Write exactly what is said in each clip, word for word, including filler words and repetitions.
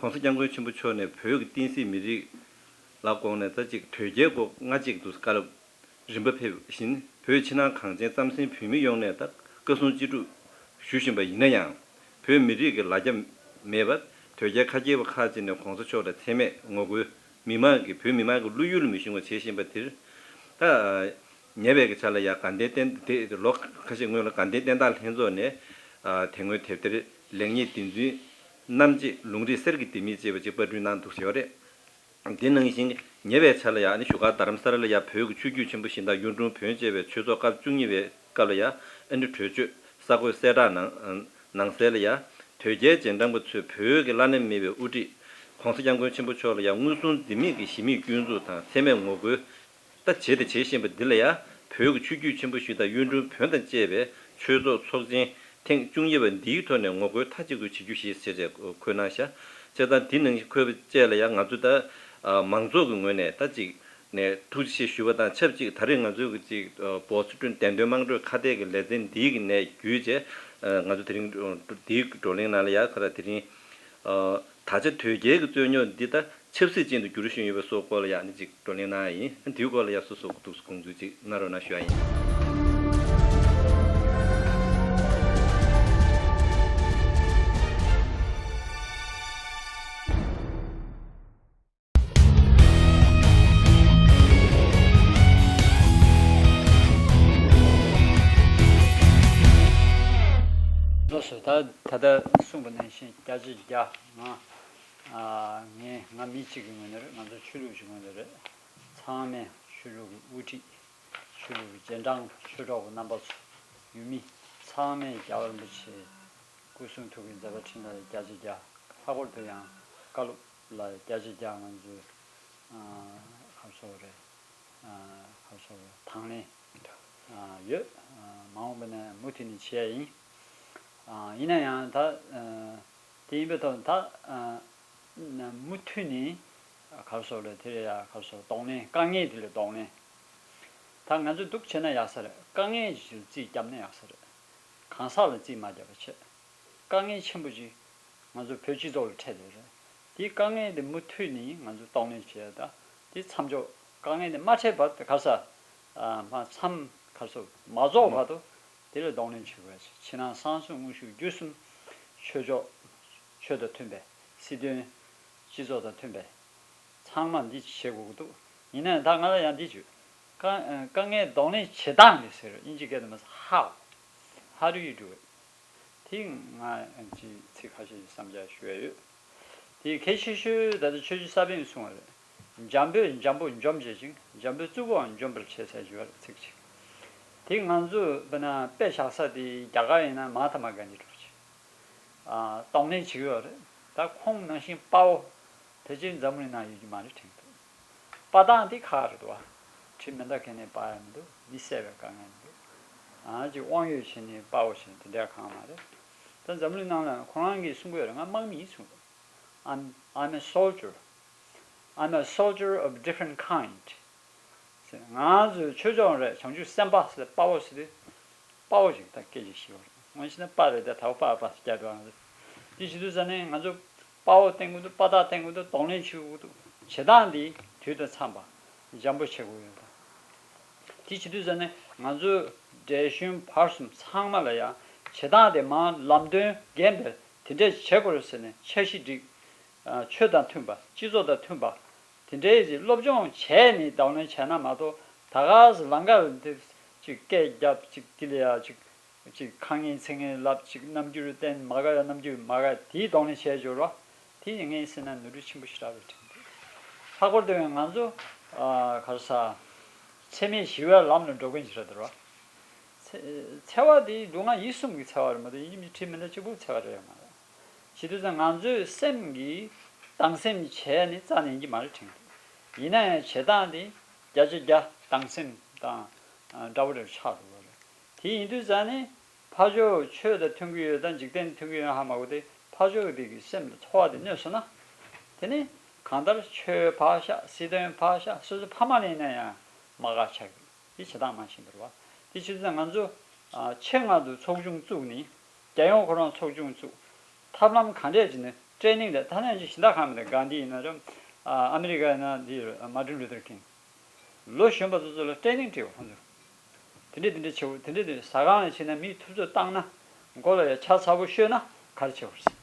༸གོང་ས་༸སྐྱབས་མགོན་ཆེན་པོ་མཆོག་ནས་བོད་ཀྱི་བསྟན་སྲིད་མི་རིགས་ལ་དགོངས་ནས་ད་ཅིག་དོལ་རྒྱལ་སྐོར་ལྔ་གཅིག་ཏུ་བཀའ་སློབ་རིམ་པ་ཕེབས་བཞིན། བོད་ཕྱི་ནང་གངས་ཅན་རྩམ་ཟན་བོད་མི་ཡོངས་ནས་ད་བཀའ་གསུང་ཅི་སྒྲུབ་ཞུ་བཞིན་པ་ཡིན་ན་ཡང་། བོད་མི་རིགས་ཀྱི་ལ་རྒྱ་མེད་པར་དོལ་རྒྱལ་ཁ་རྒྱལ་པ་ཁག་ཅིག་ནས་༸གོང་ས་མཆོག་ལ་མཚན་སྨད་ངོ་རྒོལ། མི་མང་གིས་བོད་མི་མང་གི་བློ་ཡུལ་མི་ཤོང་བ་བྱེད་བཞིན་པ་དེར། ད་ཉེ་བའི་གི་ཆ་ལ་ཡང་དགའ་ལྡན་བསྟན་དེ་ལོ་ཁ་ཤས་སྔོན་ལ་དགའ་ལྡན་བསྟན་བདག་ལྷན་ཚོགས་ནས་དེ་སྔོན་དེབ་ཐེར་ལེགས་ཉེས་འདི་འཛིན་རྣམ་འབྱེད་ལུང་རིགས་གསེར་གྱི་ལྡེ་མིག་ཅེས་པ་ཅིག་པར་སྐྲུན་གནང་འདུག་ཟེར་བ་རེད། འདི་ནང་བཞིན་ཉེ་བའི་ཆར་ལ་ཡང་ཨ་ནི་བཞུགས་སྒར་རྡ་རམ་ས་ལ་ལ་ཡང་བོད་ཀྱི་ཆོས་བརྒྱུད་ཆེན་པོ་གཞན་དག་གཡུང་དྲུང་བོན་ཅེས་པའི་ཆོས་ཚོགས་སྐབས་བཅུ་གཉིས་པའི་སྐབས་ལ་ཡང་ཨ་ནི་གྲོས་ཆོད་ས་བགོས་གསལ་བསྒྲགས་གནང་། ནང་གསལ་ལ་ཡང་དོལ་རྒྱལ་རྗེས་འབྲང་པ་ཚོས་བོད་ཀྱི་བླ་ན་མེད་པའི་དབུ་ཁྲིད་༸གོང་ས་༸སྐྱབས་མགོན་ཆེན་པོ་མཆོག་ལ་ཡང་མངོན་སུམ་འཛེམ་མེད་ཀྱི་གཞི་མེད་སྐྱོན་འཛུགས་དང་མཚན་སྨད་ངོ་རྒོལ། ད་བྱས་ཏེ་བྱེད་བཞིན་པ་འདི་ལ་ཡང་བོད་ཀྱི་ཆོས་བརྒྱུད་ཆེན་པོ་བཞི་དང་གཡུང་དྲུང་བོན་དང་བཅས་པའི་ཆོས་ཚོགས་ཚོགས་ཆེན་ཐེངས་བཅུ་གཉིས་པ་འདིའི་ཐོག་ནས་ངོ་རྒོལ་མཐའ་གཅིག་ཏུ་བྱེད་རྒྱུ་ཞེས་ཟེར་བྱས་འཁོད་གནང་བཞག་བྱས་ཙང་འདི་ནང་བཞིན་འཁོད་པ་བཅས་ལ་ཡང་ང་ཚོ་ད་མང་ཚོགས་ཀྱི་ངོས་ནས་ད་ཅིག་ནས་ཐུགས་རྗེ་ཆེ་ཞུ་བ་དང་ཆབས་ཅིག་ད་རེས་ང་ཚོའི་གི་ཅིག་བོད་ཆོས་བདེན་དོན་དམངས་ཁྲོད་ཁ་གཏད་ཀྱི་ལེ་ཚན་འདིའི་གི་ནས་བརྒྱུད་བྱས་ང་ཚོ་དེ་རིང་འདིའི་བགྲོ་གླེང་ནང་ལ་ཡང་ཁ་ད་དེ་རིང་ད་ཆ་དོལ་རྒྱལ་གྱི་རྩོད་རྙོག་འདི་ད་ཆབ་སྲིད་ཅན་དུ་འགྱུར་བཞིན་ཡོད་པའི་སྐོར་ལ་ཡང་ནི་ཅིག་བགྲོ་གླེང་གནང་ཡ་ཡིན། འདིའི་སྐོར་ལ་ཡང་སོ་སོ་ཐུགས་སུ་དགོངས་ཚུལ་ཅིག་གནང་རོགས་གནང་ཞུ་ཡ་ཡིན། ལགས་སོ། ད་ད་ལྟ་གསུངས་པ་ནང་བཞིན་བརྒྱ་ཆ་བརྒྱ་ང་ཨ་ངས་ང་མི་གཅིག་གི་ངོས་ནས་རེད། ང་ཚོ་ཆོས་ལུགས་ཀྱི་ངོས་ནས་རེད། ཚང་མས་ཆོས་ལུགས་ཀྱི་དབུ་ཁྲིད། ཆོས་ལུགས་ཀྱི་རྗེས་འབྲང་ཆོས་གྲོགས་པོ་རྣམ་པ་ཚོ། ཡུལ་མི་ཚང་མས་རྒྱལ་བ་རིན་པོ་ཆེའི་སྐུ་གསུང་ཐུགས་ཀྱི་མཛད་པ་འཕྲིན་ལས་བརྒྱ་ཆ་བརྒྱ། ལྷག་པར་དུ་ཡང་བཀའ་སློབ་ལ་བརྒྱ་ཆ་བརྒྱ་ང་ཚོས་ཨ་ཁམས་སོགས་རེད། ཨ་ཁམས་སོགས་དང་ལེན་ཨ་ཡོད། ཨ་མ་འོངས་པ་ནས་མུ་མཐུད་ནས་བྱེད་ཡ་ཡིན། ཨ་ཡིན་ན་ཡང་ད་ཨ་དེ་ཡིན་པའི་ཐོག་ད་ཨ་མུ་མཐུད་ནས་ག་རེ་ཟེར་དགོས་རེད། དེ་ལ་ཡ་ག་རེ་ཟེར། གདོང་ལེན། དཀའ་ངལ་དེ་ལ་གདོང་ལེན། ད་ང་ཚོ་འདུག་བྱས་ན་ཡག་ས་རེད། དཀའ་ངལ་ཞིག་ལ་རྩིས་བརྒྱབ་ན་ཡག་ས་རེད། གང་ཟག་ལ་རྩིས་མ་བརྒྱབ་པ་བྱས། དཀའ་ངལ་ཆེན་པོ་ཅིག་ང་ཚོ་བོད་སྤྱི་ཚོགས་ལ་འཕྲད་བསྡད་རེད། དེའི་དཀའ་ངལ་དེ་མུ་མཐུད་ནས་ང་ཚོ་གདོང་ལེན་བྱས། ད་དེ་མཚམས་འཇོག་དཀའ་ངལ་དེ་མ་འཕྲད་བར་དུ་ག་རེ་ཟེར། ཨ་མ་མཚམས་ག་རེ་ཟེར། མ་རྫོགས་བར་དུ་དེ་ལ་གདོང་ལེན་བྱེད་དགོས། ཕྱི་ནང་གསང་གསུམ་དངོས་ཤུགས་བརྒྱུད་གསུམ། ཆོས་ཕྱོགས་ཆོས་དང་མཐུན་པའི། སྲིད་དོན་སྤྱི་ཚོགས་དང་མཐུན་པའི། ཚང་མ་འདི་བྱེད་དགོས་ཀྱི་འདུག་ཡིན་ནའང་ད་ང་ལ་ཡང་འདི་བརྗོད། དཀའ་དཀའ་ངལ་གདོང་ལེན་བྱེད་སྟངས་དེ་ཟེར། དབྱིན་ཇི་སྐད་དུ་མ་ཟེར། How? How do you do it? དེ་ང་ཅིག་ཚིག་ཁ་ཤས་ཤིག་བསམ་འཆར་ཞུ་ཡ་ཡོད། དེ་གལ་ཆེ་ཤོས་ད་ལྟ་ཆོས་རྗེ་ས་པཎ་གསུངས་པ་རེད། འཇམ་པོས་འཇམ་པོ་འཇོམས་བྱེད་ཅིང་། འཇམ་པོས་རྩུབ་པོའང་འཇོམས་པར་བྱེད་ཟེར་ཞུ་བ་རེད། ཚིག་ཅིག་དེ་ང་ཚོས་དཔེར་ན་དཔེ་བཞག་ས་དེ་རྒྱ་གར་ཡིན་ན་མ་ཧཱ་ཏ་མ་གྷན་དྷི་འདྲ་པོ་ཅིག་ཨ་གདོང་ལེན་བྱེད་ཀྱི་ཡོད་རེད། ད་ཁོང་ནང་བཞིན་དཔའ་བོ་ཕལ་ཆེར་འཛམ་བུ་གླིང་ནང་ཡོད་ཀྱི་མ་རེད་དྲན་འདུག་དཔའ་རྟགས་འདི་ཁག་རེད་འདུག་བ། ཁྲིམས་མེ་མདའ་འཁྱེར་ནས་དཔའ་ཡང་མི་འདུག་མི་བསད་པའི་དཀའ་ངལ་མི་འདུག་ཨ་ཅིག་དབང་ཡོད་བྱས་ནས་དཔའ་བོ་བྱས་དེ་འདྲའི་གང་མ་རེད། ད་འཛམ་བུ་གླིང་ནང་ལ་ཁོ་རང་གིས་གསུང་གི་ཡོད་རེད། ང་དམག་མི་ཡིན་གསུངས་འདུག I'm, I'm a soldier. I'm a soldier of different kind. ཟེར། ང་ཚོའི་ཆོས་སྐྱོང་རེད། བྱང་ཆུབ་སེམས་དཔའ་ཟེར། དཔའ་བོ་ཟེར་དུས་དཔའ་བོ་ཞིག་ད་སྐད་ཅིག་ཞིག་ཡོད་རེད། དངོས་གཞི་ནི་དཔའ་རེད་དེ། ད་དཔའ་དཔའ་ཟེར་རྒྱག་འདུག་ང་ཚོ་འདི་བྱེད་དུས་ཙ་ནས་ང་ཚོ་དཔའ་བོ་བསྟན་དགོས་འདུག་དཔའ་རྟགས་བསྟན་དགོས་འདུག་གདོང་ལེན་བྱེད་དགོས་འདུག་བྱེད་སྟངས་འདི་དུས་དང་འཚམས་པ་འཇམ་པོ་བྱེད་དགོས་ཡོད་ད། དེ་བྱེད་དུས་ཙ་ནས་ང་ཚོའི་བགྲེས་གཞོན་བར་གསུམ་ཚང་མ་ལ་ཡང་བྱེད་སྟངས་དེ་མར་ལམ་སྟོན་རྒན་པས་དེ་འདྲས་བྱེད་དགོས་རེད་ཟེར་ནས་འཆར་གཞི་སྒྲིག་ཆོས་དང་མཐུན་པ། སྤྱི་ཚོགས་དང་མཐུན་པ། དེ་འདྲའི་ཅིག་སློབ་སྦྱོང་བྱས་ནས་གདོང་ལེན་བྱས་ན་མ་གཏོགས། ད་ག་ཟེ་ལམ་ཁ་འདི་ཅིག་སྐད་རྒྱབ། ཅིག་དེ་ལ་ཡ་ཅིག་ཅིག་ཁ་ངན་ཚིག་ངན་ལབ། ཅིག་རྣམ་འགྱུར་བསྟན། མ་དགའ་ཡ་རྣམ་འགྱུར་མ་དགའ་དེའི་གདོང་ལེན་བྱས་འཇོག་རོགས། དེ་ཡིན་ངས་ཟེར་ན་ནོར་འཁྲུལ་ཆེན་པོ་ཞེ་དྲག་རེད་དྲན་འདུག་ལྷག་པར་དུ་ང་ཚོ་ཨ་ག་རེ་ཟ། འཚེ་མེད་ཞི་བའི་ལམ་ལ་འགྲོ་མཁན་ཞིག་རེད་འདུག་རོགས། འཚེ་འཚེ་བ་དེ་ལུས་ངག་ཡིད་གསུམ་གྱི་འཚེ་བ་རེད་མ་གཏོགས་ཡིན་གཅིག་མིན་གཅིག་ཁྲིམས་མེད་ན་གཅིག་པུ་འཚེ་བ་རེད་ཡོད་མ་རེད། བྱེད་དུས་ཙང་ང་ཚོའི་སེམས་ཀྱིས་སྡང་སེམས་བྱས་ནས་རྩ་ནས་ཡིན་གྱི་མ་རེད་དྲན་འདུག་ཡིན་ན་ཡང་བྱེད་སྟངས་དེ་བརྒྱ་ཆ་བརྒྱ་སྡང་སེམས་དང་འདྲ་བོ་རེ་ཆགས་འགྲོ་གི་རེད། དེ་ཡིན་དུས་ཙང་ནས་ཕར་ཕྱོགས་ཆོས་དང་མཐུན་གྱི་ཡོད་དང་འཇིག་རྟེན་མཐུན་གྱི་ཡོད་ཧ་མ་གོ་སྟེ། ཕར་ཕྱོགས་དེ་གི་སེམས་ལ་ཚོར་བ་དེ་གནོད་སོང་ན། དེ་ནི་གང་ལྟར་ཆོས་ཕར་བཞག་སྲིད་དོན་ཕར་བཞག་སོ་སོ་ཕ་མ་ལ་ཡིན་ན་ཡང་མ་དགའ་ཆགས་ཀྱི། དེ་བྱེད་སྟངས་མ་ཤེས་པ་རེད་བ། དེ་བྱེད་དུས་ཙང་ང་ཚོ་ཨ་ཆེད་མངགས་དུ་ཚོགས་ཆུང་བཙུགས་ནས། རྒྱལ་ཡོངས་ཁོ་རང་ཚོགས་ཆུང་བཙུགས། ཐབས་ལམ་གང་འདྲས་ཀྱི་ནི་ ཀྲེ་ནིང་དེ་ཐ་ན་ཅིག་གཞན་དག་གང་མི་འདུག་གྷན་དྷི་ཡིན་ན་རམ། ཨ་ཨ་མི་རི་ཀ་ཡིན་ན་འདི་མར་ཊིན་ལུ་ཐར་ཀིང་། ལོ་གཞོན་པ་ཚོ་ཚོ་ལ་ཀྲེ་ནིང་སྤྲད་ཡོད་ཁོང་ཚོ། དེ་འདྲས་དེ་འདྲས་བྱེད་དེ་འདྲས་དེ་ཟ་ཁང་ལ་ཕྱིན་ན་མིས་ཐུབ་ཚོད་བཏང་ན། མགོ་ལ་ཡ་ཆ་ཚ་པོ་ཤོད་ན་ག་རེ་བྱེད་དགོས་རེད།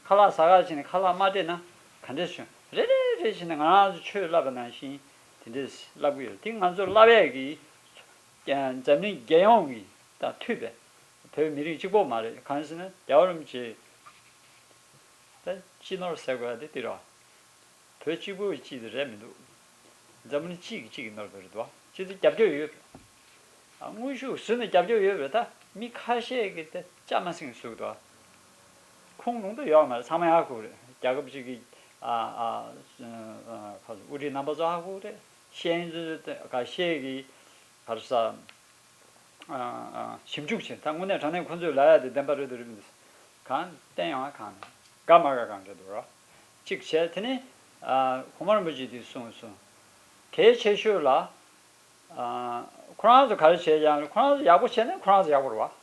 ཁ་ལག་ཟ་ག་ཕྱིན་ན་ཁ་ལག་མ་སྤྲད་ན་ག་འདྲས་བྱུང་རེ་རེ་རེ་བྱས་ན་ང་རང་ཚོ་ཆོས་བསླབ་པ་ནང་བཞིན་དེ་འདྲས་བསླབ་གི་ཡོད། དེ་ང་ཚོ་བསླབ་ཡས་ཀྱི་འཛམ་གླིང་རྒྱལ་ཡོངས་ཀྱི་དང་མཐུན་པའི་བོད་མི་རིགས་གཅིག་པོ་མ་རེད། གང་ཟེར་ན་རྒྱལ་བ་རིན་པོ་ཆེ་ད་སྤྱི་ནོར་ཟེར་དགོས་ཡ་དེ་དེ་རེད་བ། བོད་གཅིག་པུའི་གཅིག་དེ་རེད་མི་འདུག་འཛམ་གླིང་གཅིག་གིས་གཅིག་གི་ནོར་དེ་རེད་འདུག་བ། སྤྱི་ཚོགས་རྒྱབ་སྐྱོར་ཡོད་རེད། ཨ་དངོས་ཤུགས་ཟུར་ནས་རྒྱབ་སྐྱོར་ཡོད་རེད། ད་མི་ཁ་ཤས་ཀྱིས་དེ་ལྕགས་མ་སྲིང་ཟུག་འདུག་བ། ཁུངས་ལུང་དུ་ཡོད་མ་རེད། ཚང་མ་ཧ་གོ་རེད། རྒྱལ་ཁབ་གཅིག་གི་ཨ་ཨ་ཨ་ཁ་དབུ་ཁྲིད་རྣམ་པ་ཚོ་ཧ་གོ་རེད། ཤེས་ཡོན་ཚོ་ཁ་ཤས་ཀྱིས་ག་རེ་ཟ། ཞིབ་འཇུག་བྱེད། ད་དངོས་གནས་དྲང་གནས་ཁོ་ཚོས་ལབ་ཡ་དེ་བདེན་པ་རེད་དུ་རེད་མི་འདུག་གང་བསྟན་ཡོང་བ་གང་ནས་དགའ་མ་དགའ་གང་འདྲ་འདུག་ར། གཅིག་བྱས་དེ་ནི་གོང་མ་རིན་པོ་ཆེ་དེས་གསུངས་སོང་། གལ་ཆེ་ཤོས་ལ་ཁོ་རང་ཚོ་ག་རེ་བྱས་ཀྱང་ཁོ་རང་ཚོ་ཡག་པོ་བྱས་ན་ཁོ་རང་ཚོ་ཡག་པོ་རེད་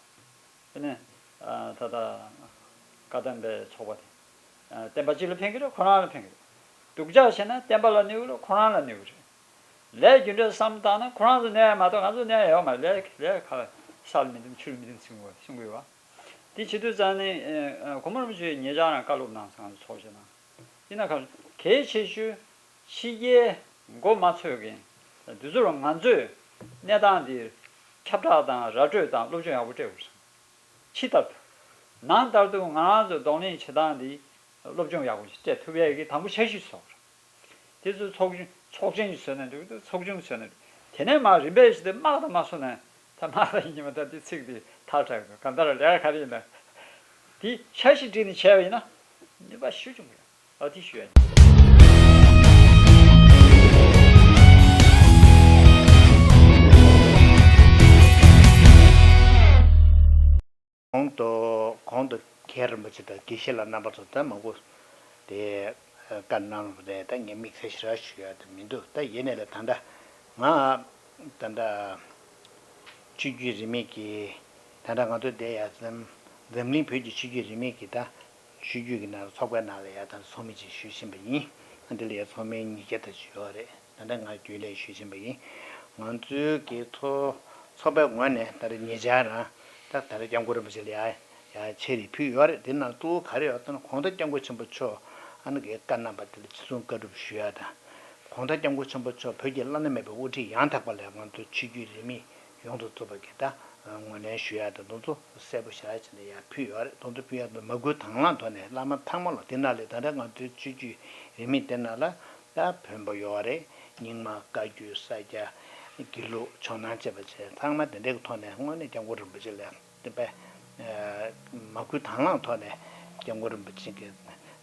བ། དེ་ནས་ད་ལྟ་བཀའ་གདམས་པའི་ཚོགས་པ་དེ། བསྟན་པ་སྤྱི་ལ་ཕན་གྱི་རེད། ཁོ་རང་ལ་ཕན་གྱི་རེད། སྡུག་ཅག་བྱས་ན་བསྟན་པ་ལ་གནོད་ཀྱི་རེད། ཁོ་རང་ལ་གནོད་ཀྱི་རེད། ལས་རྒྱུ་འབྲས་བསམ་བཏང་ན་ཁོ་རང་ཚོ་གནོད་ཡ་མ་གཏོགས་ང་ཚོ་གནོད་ཡ་ཡོད་མ་རེད། ལས་ལས་ཁ་ས་ལ་མི་འདེམ་ཆུ་ལ་མི་འདེམ་གསུང་གི་གསུང་གི་ཡོད་བ། དེ་བྱེད་དུས་ཙང་ནི་གོང་མ་རིན་པོ་ཆེས་ཉེ་ཆར་རང་བཀའ་སློབ་གནང་སོང་། ང་ཚོ་ཚོགས་ཆེན་ནང་། དེ་ན་ཁ་གལ་ཆེ་ཤོས་ཕྱི་རྒྱལ་མགོ་མ་ཚོས་མཁན་དེ་ཚོར་ང་ཚོས་གནས་སྟངས་འདིར་ཁྱབ་བསྒྲགས་དང་ར་སྤྲོད་དང་སློབ་སྦྱོང་ཡག་པོ་སྤྲད་དགོས་རེད། ཕྱི་ལྟར་དུ། ནང་ལྟར་དུ་ང་རང་ཚོའི་གདོང་ལེན་བྱེད་སྟངས་འདི་སློབ་སྦྱོང་ཡག་པོ་ཞིག་སྤྲད་ཐུབ་ཡས་ཀྱི་དང་པོ་འཆར་གཞི་བཟོ་དགོས་རེད། དེ་ཚོ་ཚོགས་ཆུང་ཚོགས་ཆེན་གྱི་བཟོས་ནས་འགྲིག་གི་འདུག་ཚོགས་ཆུང་གི་བཟོས་ནས་འགྲིག་དེ་ནས་མར་རིམ་པས་བྱས་ཏེ་དམག་དང་དམག་སོ་ནས་ད་དམག་དང་ཡིན་གྱི་མ་ད་འདི་ཚིག་འདི་ཐག་ཆགས་གི་འདུག་གང་ལྟར་ལས་ཀ་ག་རེ་ཡིན་ན། དེ་འཆར་གཞི་བསྒྲིགས་ནས་བྱས་པ་ཡིན་ན་ནུས་པ་ཞེ་པོ་བྱུང་གི་ཡོད། ཨ་དེ་ཞུ་ཡ་ཡིན། གོང་དུ་གོང་དུ་མཁན་རིན་པོ་ཆེ་དང་དགེ་བཤེས་ལགས་རྣམ་པ་ཚོ་ད་མང་པོ་དེ་བཀའ་གནང་རེད། ད་ངས་དམིགས་བསལ་ཞེ་དྲག་ཞུ་ཡ་དེ་མི་འདུག་ད་ཡིན་ནའི་ལ་ད་ལྟ་ང་ད་ལྟ་ཆོས་བརྒྱུད་རིས་མེད་ཀྱི་ད་ལྟ་ང་ཚོ་བསྡད་ཡ་འཛམ་འཛམ་གླིང་བོད་ཀྱི་ཆོས་བརྒྱུད་རིས་མེད་ཀྱི་ད་ཆོས་བརྒྱུད་ཀྱི་ནང་ཚོགས་པའི་ནང་ལ་ཡ་ད་ཚོགས་མི་ཅིག་ཞུགས་བཞིན་པ་ཡིན། འདི་ལ་ཡ་ཚོགས་མི་ཉིས་བརྒྱ་ཙམ་ཅིག་ཡོད་རེད། ད་ལྟ་ང་རྒྱུན་ལས་ཞུ་བཞིན་པ་ཡིན། ང་ཚོའི་གི་ཚོ་ཚོགས་པའི་ངོས་ནས་ད་རེས་ཉེ་ཆར་རང་ད་ད་རེས་སྐྱབས་མགོན་རིན་པོ་ཆེ་ལ་ཡ་ཡ་ཆེད་རིགས་ཕུལ་ཡོད་རེད། དེ་ནང་གཙོ་བོ་ག་རེ་ཡོད་ལྟ་ན་གོང་ཐང་སྐྱབས་མགོན་ཆེན་པོ་མཆོག་ཨ་ནི་གི་བཀའ་གནང་པ་དེ་ལ་ཅི་གསུང་བཀའ་སྒྲུབ་ཞུ་ཡ་དང་། གོང་ཐང་སྐྱབས་མགོན་ཆེན་པོ་མཆོག་བོད་ཀྱི་བླ་ན་མེད་པའི་དབུ་ཁྲིད་ཡང་དག་པ་ལ་ང་ཚོ་ཆོས་བརྒྱུད་རིས་མེད་ཡོངས་སུ་རྫོགས་པ་གི་ད་ངོས་ལེན་ཞུ་ཡ་དང་དེ་ཚོ་གསལ་པོ་ཞེ་དྲག་བྱས་ནས་ཡར་ཕུལ་ཡོད་རེད། དེ་ཚོ་ཕུལ་ཡ་དང་མ་སྐུལ་དང་བླངས་ཐོག་ནས་བླ་མ་ཚང་མ་ལ་དེ་ནང་ལས་ད་ལྟ་ང་ཚོའི་ཆོས་བརྒྱུད་རིས་མེད་དེ་ནང་ལ་ད་བོན་པོ་ཡོད་རེད། རྙིང་མ་བཀའ་བརྒྱུད་ས་སྐྱ་དགེ་ལུགས་ཇོ་ནང་བཅས་པ་བཅས་ཚང་མ་དེ་འདྲའི་གི་ཐོག་ནས་དངོས་གནས་སྐྱབས་མགོན་རིན་པོ་ཆེ་ལ་དེ་པས་མ་སྐུལ་དང་བླངས་ཐོག་ནས་སྐྱབས་མགོན་རིན་པོ་ཆེ་གིས་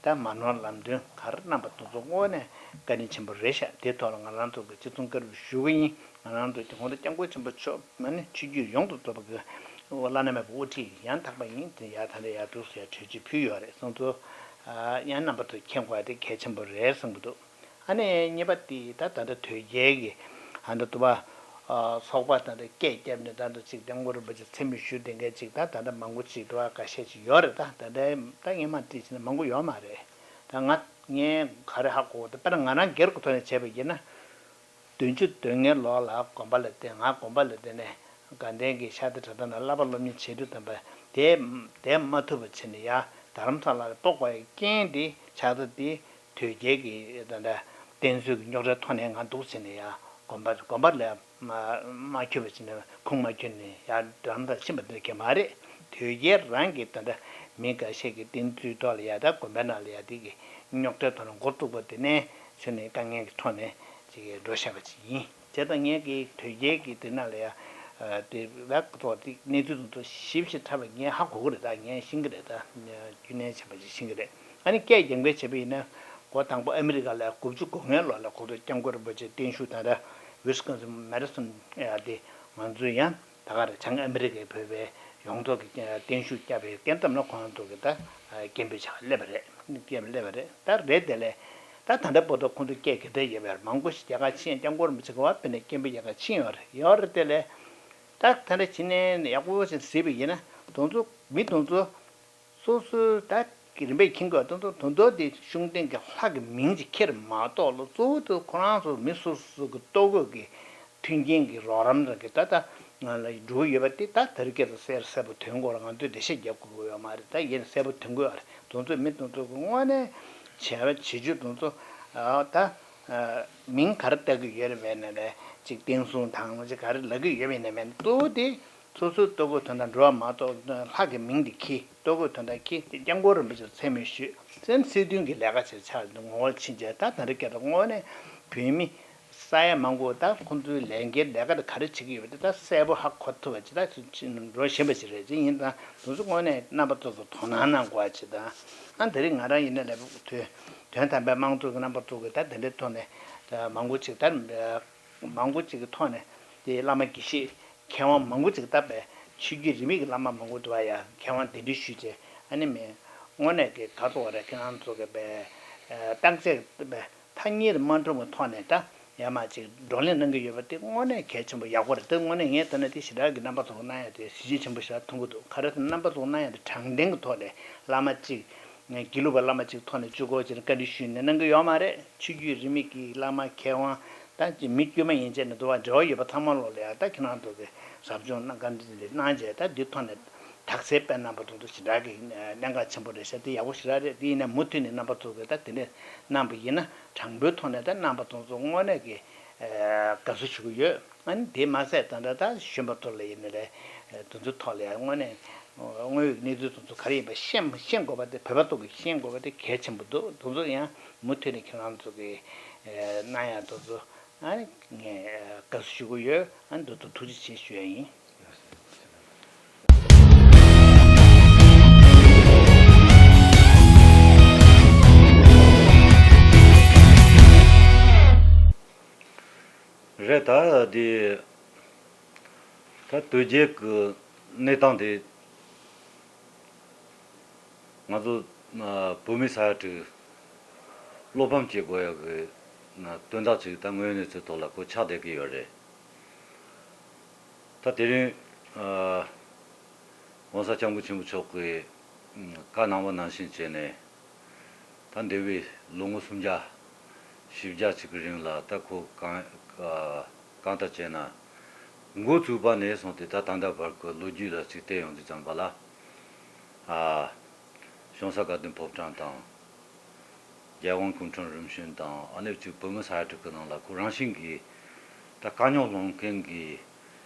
ད་མ་ནོར་ལམ་སྟོན་ག་རེ་གནང་པ་དེ་ཚོ་དངོས་གནས་བཀའ་དྲིན་ཆེན་པོ་རེད་ཤག་དེའི་ཐོག་ལ་ང་རང་ཚོ་གིས་ཅི་གསུང་བཀའ་སྒྲུབ་ཞུ་གི་ཡིན། ང་རང་ཚོ་གི་གོང་ཐང་སྐྱབས་མགོན་ཆེན་པོ་མཆོག་མ་ནི་ཆོས་བརྒྱུད་ཡོངས་སུ་རྫོགས་པ་གི་བླ་ན་མེད་པའི་དབུ་ཁྲིད་ཡང་དག་པ་ཡིན། དེ་ཡར་ད་ལྟ་ཡར་འདུག་ཟེར་གྲོས་ཆོད་ཕུལ་ཡོད་རེད། སོང་ཙང་ཡང་རྣམ་པ་ཚོ་མཁྱེན་དགོས་དེ་གལ་ཆེན་པོ་རེད་བསམ་གྱི་འདུག་ཨ་ནི་གཉིས་པ་དེ་ད་ད་ལྟ་དོལ་རྒྱལ་གྱི་ཨ་ད་དུ་བ་ཚོགས་པ་ད་ལྟ་སྐད་བརྒྱབ་ནས་ད་ལྟ་ཅིག་སྐྱབས་མགོན་རིན་པོ་ཆེ་མཚན་སྨད་ཞུས་བསྡད་མཁན་ཅིག་ད་ད་ལྟ་མང་པོ་ཅིག་དུ་བ་ཁ་ཤས་ཅིག་ཡོད་རེད། ད་ད་ལྟ་ད་ངས་མ་བྲིས་ཕྱིན་ན་མང་པོ་ཡོད་མ་རེད། ད་ང་ངས་ག་རེ་ཧ་གོ་ད་དཔེར་ན་ང་རང་སྒེར་གྱི་ཐོག་ནས་བྱས་པ་ཡིན་ན། བདུན་ཅུ་དོན་ལྔའི་ལོ་ལ་དགོན་པ་ལ་བསྡད། ང་དགོན་པ་ལ་བསྡད་ནས་དགའ་ལྡན་གྱི་ཤར་རྩེ་གྲྭ་ཚང་ནང་བསླབ་པ་སློབ་གཉེར་བྱེད་དུས་ཙམ་པ་དེ་དེ་མ་ཐུབ་པ་བྱས་ནས་ཡར་རྡ་རམ་ས་ལ་ལ་གཏོགས་པའི་རྐྱེན་དེ་ཆགས་ཚུལ་དེ་དོལ་རྒྱལ་གྱི་ད་ལྟ་བསྟེན་གསོལ་གྱི་རྙོག་དྲའི་ཐོག་ནས་ང་འདུག་བྱས་ནས་ཡར་དགོན་པ་དགོན་པ་ལ་མ་མ་འཁྱོལ་བ་བྱས་ནས་ཁུངས་མ་འཁྱོལ་ནས་ཡར་རྡ་རམ་ས་ལ་ཕྱིན་པ་དེ་ག་མ་རེད། དོལ་རྒྱལ་རང་གི་ད་ལྟ་མི་འགའ་ཤས་ཀྱི་བསྟེན་གསོལ་ཐོག་ལ་ཡར་ད་དགོན་པའི་ནང་ལ་ཡར་དེ་གི་རྙོག་དྲའི་ཐོག་ནས་འགོ་བཙུགས་པ་དེ་ནས་ཚུན་ནས་དཀའ་ངལ་གྱི་ཐོག་ནས། ཅིག་འགྲོ་བཞག་པ་ཅིག་ཡིན། བྱས་ཙང་ངས་ཀྱི་དོལ་རྒྱལ་གྱི་དེ་ནང་ལ་ཡ་དེ་ལ་ཐོག་དེ་གནས་ཚུལ་དེ་ཚོ་ཞིབ་ཞིབ་ཕྲ་བ་ངས་ཧ་གོ་གི་རེད། ད་ངས་ཤེས་ཀྱི་རེད། ད་རྒྱུས་ལོན་ཆེན་པོ་ཅིག་ཤེས་ཀྱི་རེད། ཨ་ནི་སྐད་རྒྱག་མཁན་བྱས་པ་ཡིན་ན་འགོ་དང་པོ་ཨ་མི་རི་ཀ་ལ་དགུ་བཅུ་གོ་ལྔའི་ལོ་ལ་གོ་ཐོག་སྐྱབས་མགོན་རིན་པོ་ཆེ་བརྟན་བཞུགས་ད་ལྟ་ཝི་སི་ཀོན་སིན་མེ་ཌི་སོན་ཡ་དེ་ང་ཚོའི་ཡང་ད་ག་རེ་བྱང་ཨ་མི་རི་ཀའི་བོད་པའི་ཡོངས་རྫོགས་ཀྱི་བརྟན་བཞུགས་བསྐྱངས་པའི་སྐབས་ཙམ་ལ་ཁོང་ཚོ་གི་ད་སྐད་འབོད་བྱ་བ་སླེབས་པ་རེད། སྐད་འབོད་སླེབས་པ་རེད། ད་རེད་དེ་ལས་ད་ད་ལྟ་བར་དུ་ཁོང་ཚོ་སྐད་ག་འདྲ་ཡོད་པ་མང་པོ་ཞིག་རྒྱ་གར་ཕྱིན། སྐྱབས་མགོན་རིན་པོ་ཆེ་གི་བར་དཔེར་ན་སྐད་འབོད་རྒྱག་གར་ཕྱིན་ཡོད་རེད། ཡོད་རེད་དེ་ལས་ད་ད་ལྟ་ཕྱིན་ནས་ཡག་པོ་ཞིག་གཟིགས་པ་ཡིན་ན་དེ་ཚོ་མི་དེ་ཚོ་སོ་སོའི་ད་ གི་རིམ་པས་མཁྱེན་དགོས། དོན་དུ་དོན་དུ་དེ་ཤུགས་ལྡན་གྱི་ལྷ་གི་མིང་ཅིག་ཁྱེར་མ་གཏོགས་ལ། གཙོ་བོ་དེ་ཁོ་རང་ཚོ་མི་སོ་སོ་གི་ལྟོ་གོས་ཀྱི་མཐུན་རྐྱེན་གྱི་རོགས་རམ་རང་གི་ད་ལྟ་ང་ལ་འགྲོ་གི་ཡོད་པ་དེ། ད་དེ་རིང་སྐད་དུ་གསལ་གསལ་པོ་ཐོན་དགོས་ར། ང་ཚོས་འགྲེལ་བཤད་རྒྱབ་དགོས་ཀྱི་ཡོད་མ་རེད། ད་ཡིན་གསལ་པོ་ཐོན་དགོས་རེད། དེ་ཚོ་མི་དེ་ཚོ་གི་དངོས་གནས་བྱས་པ་བྱེད་རྒྱུ་དེ་ཚོ་ཨ་ད་ཨ་མིང་ག་རེ་བཏགས་ཀྱི་ཡོད་རེད་མེད་ན་རེད། ཅིག་བསྟན་སྲུང་དང་ཅིག་ག་རེ་ལབ་ཀྱི་ཡོད་མེད་ན་མེད་ན། གཙོ་བོ་དེ་སོ་སོའི་ལྟོ་གོས་དོན་དག་འགྲོ་བ་མ་གཏོགས། ལྷ་གི་མིང་འདི་ཁྱེར། ལྟོ་གོས་དོན་དག་ཁྱེར་དེ་སྐྱབས་མགོན་རིན་པོ་ཆེར་མཚན་སྨོས་ཞུས་ཙང་། སྲིད་དོན་གྱི་ལས་ཀ་བྱེད་ཆགས་ངོ་རྒོལ་ཕྱིན་རྗེས། ད་དེ་རིང་སྐད་དུ་དངོས་གནས་བོད་མི་ས་ཡ་མང་པོ་ད་ཁོང་ཚོའི་ལས་འགན་ལས་ཀ་དེ་ག་རེ་བྱེད་ཀྱི་ཡོད་པ་དེ་ད་གསལ་པོ་ཧ་གོ་ཐུབ་པ་ཅིག་ད་འགྲོ་བཞིན་པ་ཅིག་རེད། ཅིག་ཡིན་ཙང་དེ་ཚོ་དངོས་གནས་རྣམ་པ་ཚོ་གི་དོ་སྣང་གནང་དགོས་པ་ཅིག་དང་། ཨ་དེ་རིང་ང་རང་ཡིན་ན་ལས་དོན་དོན་དམ་པའི་དམངས་གཙོ་གི་རྣམ་པ་ཚོ་གི་ད་དེ་འདྲའི་ཐོག་ནས་ད་མང་པོ་ཅིག་ད་མང་པོ་ཅིག་གི་ཐོག་ནས་དེ་བླ་མ་དགེ་བཤེས་མཁས་དབང་མང་པོ་ཅིག་ད་བས་ཆོས་བརྒྱུད་རིས་མེད་ཀྱི་བླ་མ་མང་པོ་འདུག་པ་ཡ། མཁས་དབང་གདན་འདྲེན་ཞུས་རྗེས་ཨ་ནི་མི་དངོས་གནས་ཀྱི་ག་ཚོད་རེད། ཁྱེད་རང་ཚོ་གི་བས་བརྟག་དཔྱད་བས་ཐ་སྙད་དུ་མ་གྲུབ་པའི་ཐོག་ནས་ད་ཡར་མར་ཅིག་བགྲོ་གླེང་གནང་གི་ཡོད་པ་དེ་དངོས་གནས་གལ་ཆེན་པོ་ཡག་པོ་རེད། དེ་དངོས་གནས་ངས་ལྟ་ན་དེ་ཞེ་དྲག་གི་རྣམ་པ་ཚོ་གནང་ཡ་དེ་གཟི་བརྗིད་ཆེན་པོ་ཞིག་མཐོང་གི་འདུག་ག་རེ་ཟེར་ན་རྣམ་པ་ཚོ་གནང་ཡ་དེ་དྲང་བདེན་གྱི་ཐོག་ནས་བླ་མ་གཅིག་དགེ་ལུགས་པ་བླ་མ་གཅིག་ཐོག་ནས་གཅིག་པོ་ཅིག་བཀའ་འདྲི་ཞུས་ནས་གནང་གི་ཡོད་མ་རེད། ཆོས་བརྒྱུད་རིས་མེད་ཀྱི་བླ་མ་མཁས་དབང་ད་ཅིག་མི་དཀྱུས་མ་ཡན་ཆད་ནས་འདུག་པ། འབྲེལ་བ་ཡོད་པ་ཚང་མ་ལོག་ལ་ཡ་ད་ཁྱེད་རང་ཚོ་གི་ཟབ་སྦྱོང་གནང་བཀའ་འདྲི་འདི་གནང་རྗེས་ད་འདི་ཐོག་ནས་དག་སེལ་སྤེལ་གནང་པ་དང་དུ་ཞེ་དྲག་གི་གནད་འགག་ཆེན་པོ་རེད་ཤག་དེ་ཡག་པོ་ཞེ་དྲག་རེད། དེ་ཡིན་ན་མུ་མཐུད་ནས་རྣམ་པ་ཚོ་གིས་ད་དེ་འདྲས་གནང་པ་ཡིན་ན་དྲང་པོའི་ཐོག་ནས་ད་རྣམ་པ་ཚོ་ཚོ་དངོས་གནས་ཀྱི་དགའ་བསུ་ཞུ་གི་ཡོད། ཨ་ནི་དེ་མ་ཟད་ད་ལྟ་ད་གཞོན་པ་ཚོ་ལ་ཡིན་ན་རེད། དེ་ཚོའི་ཐོག་ལ་ཡང་དངོས་གནས་དངོས་ཡོད་གནས་ཚུལ་དེ་ཚོ་ག་རེ་ཡིན་པ་ཤེས་ཤེས་དགོས་པ་དེ་བོད་པ་ཚོ་གིས་ཤེས་དགོས་པ་དེ་གལ་ཆེན་པོ་འདུག་དེ་ཚོ་ཡང་མུ་མཐུད་ནས་ཁྱེད་རང་ཚོ་གིས་གནང་ཡ་དེ་ཚོ་ཨ་ནི་ངས་དགའ་བསུ་ཞུ་གི་ཡོད། ཨ་ནི་དེ་ཚོ་ཐུགས་རྗེ་ཆེ་ཞུ་ཡ་ཡིན། རེད། ད་དེ་ད་དོལ་རྒྱལ་གྱི་གནས་སྟངས་དེ་ང་ཚོ་བོད་མི་ས་ཡ་དྲུག་བློ་ཕམ་བྱེད་དགོས་ཡ་གི་དོན་དག་ཅིག་ད་དངོས་ཡོད་གནས་ཚུལ་ཐོག་ལ་ཁོ་ཆགས་བསྡད་ཀྱི་ཡོད་རེད། ད་དེ་རིང་༸གོང་ས་༸སྐྱབས་མགོན་ཆེན་པོ་མཆོག་གིས་བཀའ་གནང་བ་ནང་བཞིན་བྱས་ནས། ད་འདས་པའི་ལོ་ངོ་སུམ་བརྒྱ་བཞི་བརྒྱ་ཅིག་གི་རིང་ལ་ད་ཁོ་གང་གང་ལྟར་བྱས་ན་འགོ་བཙུགས་པ་ནས་བཟུང་སྟེ་ད་ད་ལྟ་བར་གྱི་ལོ་རྒྱུས་ལ་ཅིག་བལྟས་ཡོང་དུས་ཙམ་པ་ལ། ཨ་གཞུང་ས་དགའ་ལྡན་ཕོ་བྲང་དང་། རྒྱལ་དབང་སྐུ་ཕྲེང་རིམ་བྱོན་དང་། ཨ་ནེ་ཅིག་བོད་མི་ས་ཡ་དྲུག་གི་ནང་ལ་ཁོ་རང་བཞིན་གྱིས་ད་དཀའ་རྙོག་སློང་མཁན་གྱི།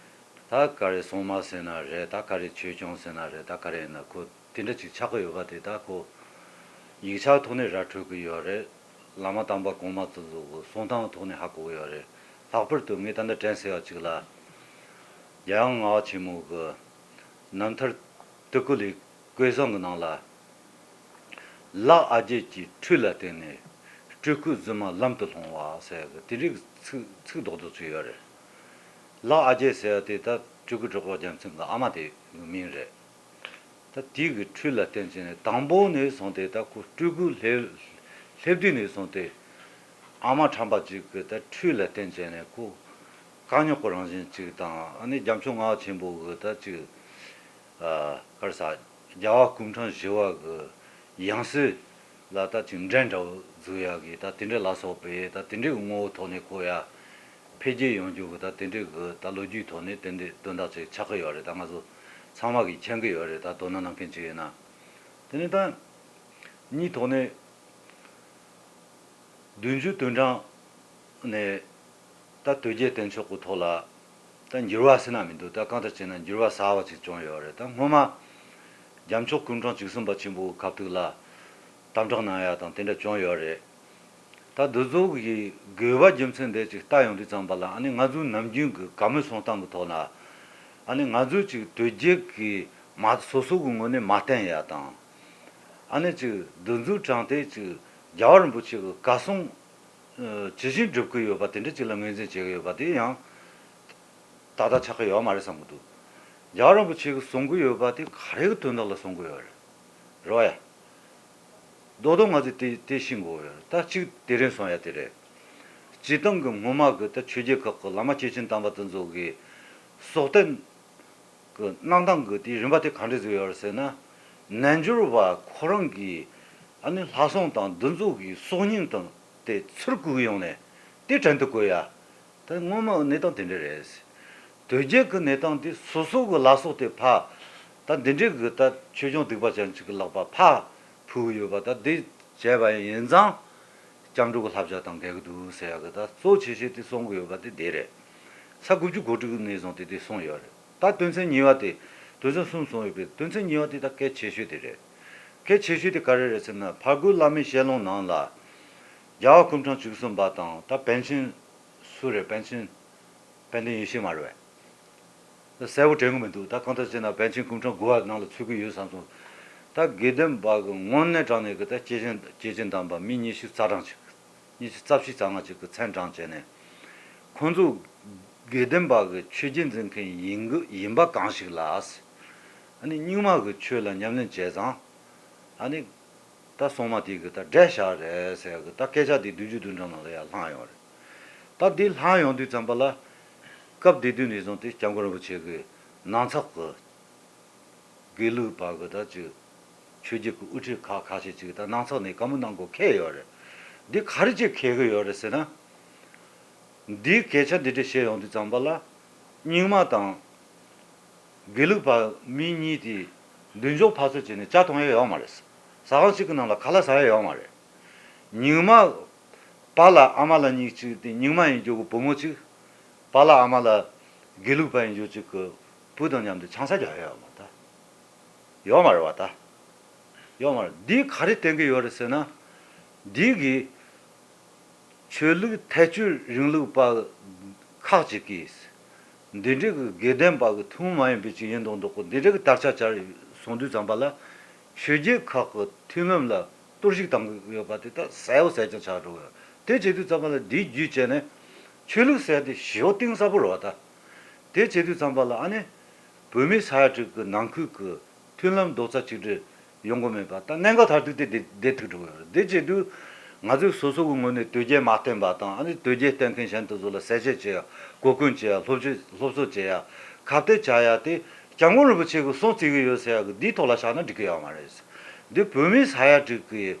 ད་ག་རེ་སྲུང་མ་ཟེར་ན་རེད། ད་ག་རེ་ཆོས་སྐྱོང་ཟེར་ན་རེད། ད་ག་རེ་ཡིན་ན་ཁོ་དེ་འདྲ་ཅིག་ཆགས་ཀྱི་ཡོད་པ་དེ། ད་ཁོ་ཡིག་ཆ་ཐོག་ནས་ར་འཕྲོད་ཀྱི་ཡོད་རེད། བླ་མ་དམ་པ་གོང་མ་ཚོ་ཚོ་གི་གསུང་སྟངས་ཐོག་ནས་ཧ་གོ་གི་ཡོད་རེད། ལྷག་པར་དུ་ངས་ད་ལྟ་དྲན་གསོས་པ་ཅིག་ལ། རྒྱལ་དབང་ལྔ་པ་ཆེན་མོ་གི་རྣམ་ཐར་དུ་ཀུ་ལི་ཀོས་བཟང་གི་ནང་ལ། ལག་ཨ་རྒྱས་ཀྱི་ཁྲུས་ལ་བརྟེན་ནས་སྤྲུལ་སྐུ་གཟིགས་མ་ལམ་དུ་ལྷུང་བ་ཟེར་གི་དེ་འདྲའི་ཚིག་ཚིག་རྡོག་རྡོག་ཅིག་ཡོད་རེད། ལག་ཨ་རྒྱས་ཟེར་བ་དེ་ད་སྤྲུལ་སྐུ་གྲགས་པ་རྒྱལ་མཚན་གྱི་ཨ་མ་དེ་གི་མིང་རེད། ད་དེ་གི་ཁྲུས་ལ་བརྟེན་བྱས་ནས་དང་པོ་ནས་བཟུང་སྟེ་ད་ཁོ་སྤྲུལ་སྐུ་སླེབས་སླེབས་དུས་ནས་བཟུང་སྟེ་ཨ་མ་ཁྲམ་པ་ཅིག་གི་ད་ཁྲུས་ལ་བརྟེན་བྱས་ནས་ཁོ་དཀའ་རྙོག་གི་རང་བཞིན་ཅིག་དང་། ཨ་ནི་རྒྱལ་མཆོག་ལྔ་པ་ཆེན་པོ་གི་ད་ཅིག་ཨ་ག་རེ་ཟ། རྒྱལ་བ་སྐུ་ཕྲེང་བཞི་པ་གི་ཡང་སྲིད་ལ་ད་ཅིག་འགྲན་འདྲ་བོ་འཛུགས་ཡག་གི་ད་དེ་འདྲ་ལ་སོགས་པའི་ད་དེ་འདྲའི་ངོ་བོ་ཐོག་ནས་ཁོ་ཡ་འཕེལ་རྒྱས་ཡོང་རྒྱུ་གི་ད་དེ་འདྲའི་གི་ད་ལོ་རྒྱུས་ཐོག་ནས་དེ་འདྲའི་དོན་དག་ཅིག་ཆགས་ཀྱི་ཡོད་རེད། ད་ང་ཚོ་ཚང་མ་གིས་མཁྱེན་གྱི་ཡོད་རེད། ད་དོ་སྣང་གནང་མཁན་ཅིག་ཡིན་ན། དེ་ནས་ད་གཉིས་ཐོག་ནས། བདུན་ཅུ་དོན་གྲངས་ནས་ད་དོལ་རྒྱལ་བསྟེན་ཕྱོགས་ཀྱི་ཐོག་ལ་ད་འགྱུར་བ་ཟེར་ན་མི་འདུག་ད་གང་ལྟར་བྱས་ན་འགྱུར་བ་གསར་བ་ཅིག་བྱུང་ཡོད་རེད། ད་སྔོན་མ་རྒྱལ་མཆོག་སྐུ་ཕྲེང་བཅུ་གསུམ་པ་ཆེན་པོའི་སྐབས་དུས་ལ་དམ་དྲག་གནང་ཡ་དང་དེ་འདྲ་བྱུང་ཡོད་རེད། ད་འདི་ཚོ་གི་དགོས་པ་རྒྱུ་མཚན་འདི་ཅིག་ལྟ་ཡོང་དུས་ཙམ་པ་ལ། ཨ་ནི་ང་ཚོའི་ནམ་རྒྱུན་གྱི་བཀའ་མོལ་གསུང་སྟངས་ཀྱི་ཐོག་ན། ཨ་ནི་ང་ཚོས་ཅིག་དོལ་རྒྱལ་གྱི་མ་སོ་སོ་གི་ངོས་ནས་མ་བསྟེན་ཡ་དང་། ཨ་ནི་ཅིག་འདི་ཚོ་དྲངས་ཏེ་ཅིག་རྒྱལ་བ་རིན་པོ་ཆེ་གི་བཀའ་གསུང་ཇི་བཞིན་སྒྲུབ་ཀྱི་ཡོད་པ་དེ་འདྲ་ཅིག་ལ་ངོས་འཛིན་བྱེད་ཀྱི་ཡོད་པ་དེ་ཡང་ཏག་ཏག་ཆགས་ཀྱི་ཡོད་མ་རེད་བསམ་གྱི་འདུག་རྒྱལ་བ་རིན་པོ་ཆེ་གིས་གསུང་གི་ཡོད་པ་དེ་ག་རེ་གི་དོན་དག་ལ་གསུང་གི་ཡོད་རེད། རེད་བ་ཡ། རྡོག་རྡོག་ང་ཚོས་དེ་དེ་ཤེས་དགོས་ཡོད་རེད། ད་གཅིག་དེ་རིང་གསུང་ཡ་དེ་རེད། སྤྱིར་བཏང་གི་སྔོན་མ་གི་ད་ཆོས་རྒྱལ་ཁག་གི་བླ་མ་སྐྱེས་ཆེན་དམ་པ་དེ་ཚོ་གི་སྲོག་བསྟན་གི་གནང་སྟངས་གི་དེའི་རིམ་པ་དེ་ག་འདྲ་ཟིག་ཡོད་རེད་ཟེར་ན། རྣལ་འབྱོར་བ་ཁོ་རང་གི་ ཨ་ནི་ལྷ་སྲུང་དང་འདི་ཚོ་གི་སྲོག་སྙིང་དང་དེ་ཚུར་བཀུག་ཡོང་ནས་དེ་བྲན་དུ་བཀོལ་ཡ། ད་སྔོན་མ་གནས་སྟངས་དེ་འདྲ་རེད། དོལ་རྒྱལ་གི་གནས་སྟངས་དེ་སོ་སོ་གི་ལ་སོགས་དེ་ཕ། ད་འདི་འདྲའི་གི་ད་ཆོས་སྐྱོང་སྡིག་པ་ཅན་ཅིག་གི་ལག་པ་ཕ་ཕུལ་གི་ཡོད་པ། ད་འདི་བྱས་པ་ཡིན་ཙང་སྐྱབས་འགྲོ་གི་བསླབ་བྱ་དང་འགལ་གི་འདུག་ཟེར་ཡ་གི། ད་གཙོ་ཆེ་ཤོས་དེ་གསུང་གི་ཡོད་པ་དེ་འདི་རེད། ས་དགུ་བཅུ་གོ་དྲུག་ནས་བཟུང་སྟེ་དེ་གསུངས་ཡོད་རེད། ད་དོན་ཚན་གཉིས་པ་དེ། དོན་ཚན་གསུམ་གསུངས་ཡོད་པའི་དོན་ཚན་གཉིས་པ་དེ་ད་གལ་ཆེ་ཤོས་དེ་རེད། གལ་ཆེ་ཤོས་དེ་ག་རེ་རེད་ཟེར་ན། ཕར་རྒོལ་བླ་མའི་ཞལ་ལུང་ནང་ལ་རྒྱལ་བ་སྐུ་ཕྲེང་བཅུ་གསུམ་པ་དང་། ད་པཎ་ཆེན་སུ་རེད། པཎ་ཆེན་དཔལ་ལྡན་ཡེ་ཤེས་མ་རེད་པས། གསལ་བོ་དྲན་གི་མི་འདུག་ད་གང་ལྟར་བྱས་ན་པཎ་ཆེན་སྐུ་ཕྲེང་དགུ་པ་ནང་ལ་ཚུད་གི་ཡོད་བསམ་སོང་། ད་དགེ་ལྡན་པ་གི་དངོས་གནས་དྲང་གནས་གི་ད་སྐྱེས་ཆེན། སྐྱེས་ཆེན་དམ་པ་མི་ཉི་ཤུ་རྩ་གྲངས་ཅིག་ཉི་ཤུ་རྩ་བཞི་རྩ་ལྔ་ཅིག་གི་མཚན་བགྲངས་བྱས་ནས། ཁོང་ཚོ་དགེ་ལྡན་པ་གི་ཆོས་བརྒྱུད་འཛིན་མཁན་ཡིན་གི་ཡིན་པ་གང་ཞིག་ལ། ཨ་ནི་རྙིང་མ་གི་ཆོས་ལ་ཉམས་ལེན་བྱས་ཙང་། ཨ་ནི་ད་སྲུང་མ་དེ་གི་ད་བསྒྲལ་བཞག་རེད་ཟེར་གི་ད་སྐད་ཆ་དེ་བདུན་ཅུ་དོན་གྲངས་ནང་ལ་ཡར་ལྷག་ཡོང་རེད། ད་འདི་ལྷག་ཡོང་དུས་ཙམ་པ་ལ། སྐབས་དེ་དུས་ནས་བཟུང་སྟེ་སྐྱབས་མགོན་རིན་པོ་ཆེ་གི་ནང་ཚགས་གི་དགེ་ལུགས་པ་གི་ད་ཅིག་ཆོས་བརྒྱུད་ཀྱི་དབུ་ཁྲིད་ཁག་ཁ་ཤས་ཅིག་ད་ནང་ཚགས་ནས་བཀའ་མོལ་གནང་དགོས་འཁེལ་ཡོད་རེད། འདི་ག་རེ་ཅིག་འཁེལ་གི་ཡོད་རེད་ཟེར་ན། འདིའི་སྐད་ཆ་འདི་འདྲ་བཤད་ཡོང་དུས་ཙམ་པ་ལ། རྙིང་མ་དང་དགེ་ལུགས་པ་མི་གཉིས་དེ་མདུན་ཅོག་ཕར་ཚུར་བྱས་ནས་ཇ་འཐུང་ཡ་ཡོད་མ་རེད། ཟ་ཁང་གཅིག་གི་ནང་ལ་ཁ་ལག་ཟ་ཡ་ཡོད་མ་རེད། རྙིང་མ་པཱ་ལགས་ཨ་མ་ལགས་གཉིས་ཅིག་དེ། རྙིང་མ་ཡིན་རྒྱུ་གི་བུ་མོ་གཅིག་པཱ་ལགས་ཨ་མ་ལགས་དགེ་ལུགས་པ་ཡིན་རྒྱུ་གཅིག་གི་བུ་དང་མཉམ་དུ་ཆང་ས་རྒྱག་ཡ་ཡོད་མ་ད། ཡོད་མ་རེད་བ་ད། ཡོད་མ་རེད། འདིས་ག་རེ་བསྟན་གི་ཡོད་རེད་ཟེར་ན། འདི་གིས་ཆོས་ལུགས་ཐལ་སྤྱོད་རིང་ལུགས་པ་ཁག་ཅིག་གིས། འདི་འདྲའི་གི་དགེ་ལྡན་པ་གི་ཐུན་མོང་མ་ཡིན་པའི་ཅིག་ཡིན་མདོག་མདོག་གི་འདི་འདྲའི་གི་དར་ཆ་བཅར་སོང་དུས་ཙམ་པ་ལ། ཆོས་བརྒྱུད་ཁག་གི་མཐུན་ལམ་ལ་གཏོར་བཤིག་བཏང་གི་ཡོད་པ་དེ་ད་གསལ་བོ་གསལ་རྐྱང་ཆགས་འགྲོ་གི་ཡོད། དེ་བྱེད་དུས་ཙམ་པ་ལ་འདིའི་བརྒྱུད་བྱས་ནས་ཆོས་ལུགས་ཟེར་དེ་ཞེ་པོ་གཏིང་ཟབ་པོ་རེད་བ་ད། དེ་བྱེད་དུས་ཙམ་པ་ལ་ཨ་ནི། བོད་མི་ས་ཡ་དྲུག་གི་ནང་ཁུལ་གྱི་མཐུན་ལམ་རྡོག་རྩ་གཅིག་སྒྲིལ་ཡོང་གི་མེད་པ་ད་གནད་འགག་མཐར་ཐུག་དེ་བསྡད་བསྡད་ཐུག་འགྲོ་གི་ཡོད་རེད། དེ་བྱེད་དུས་ང་ཚོས་སོ་སོ་གི་ངོས་ནས་དོལ་རྒྱལ་མ་བསྟེན་པ་དང་། ཨ་ནི་དོལ་རྒྱལ་བསྟེན་མཁན་གཞན་དེ་ཚོ་ལ་ཟས་བཅད་བྱེད་ཡ། གོ་བསྐོན་བྱེད་ཡ། སློབ་སྦྱོང་སློབ་གསོ་བྱེད་ཡ། ཁ་གཏད་བཅག་ཡ་དེ་སྐྱབས་མགོན་རིན་པོ་ཆེ་གི་གསུང་བརྩི་གི་ཡོད་ཟེར་ཡ་གི་འདིའི་ཐོག་ལ་བཞག་ན་འགྲིག་གི་ཡོད་མ་རེད། འདི་བོད་མི་ས་ཡ་དྲུག་གི་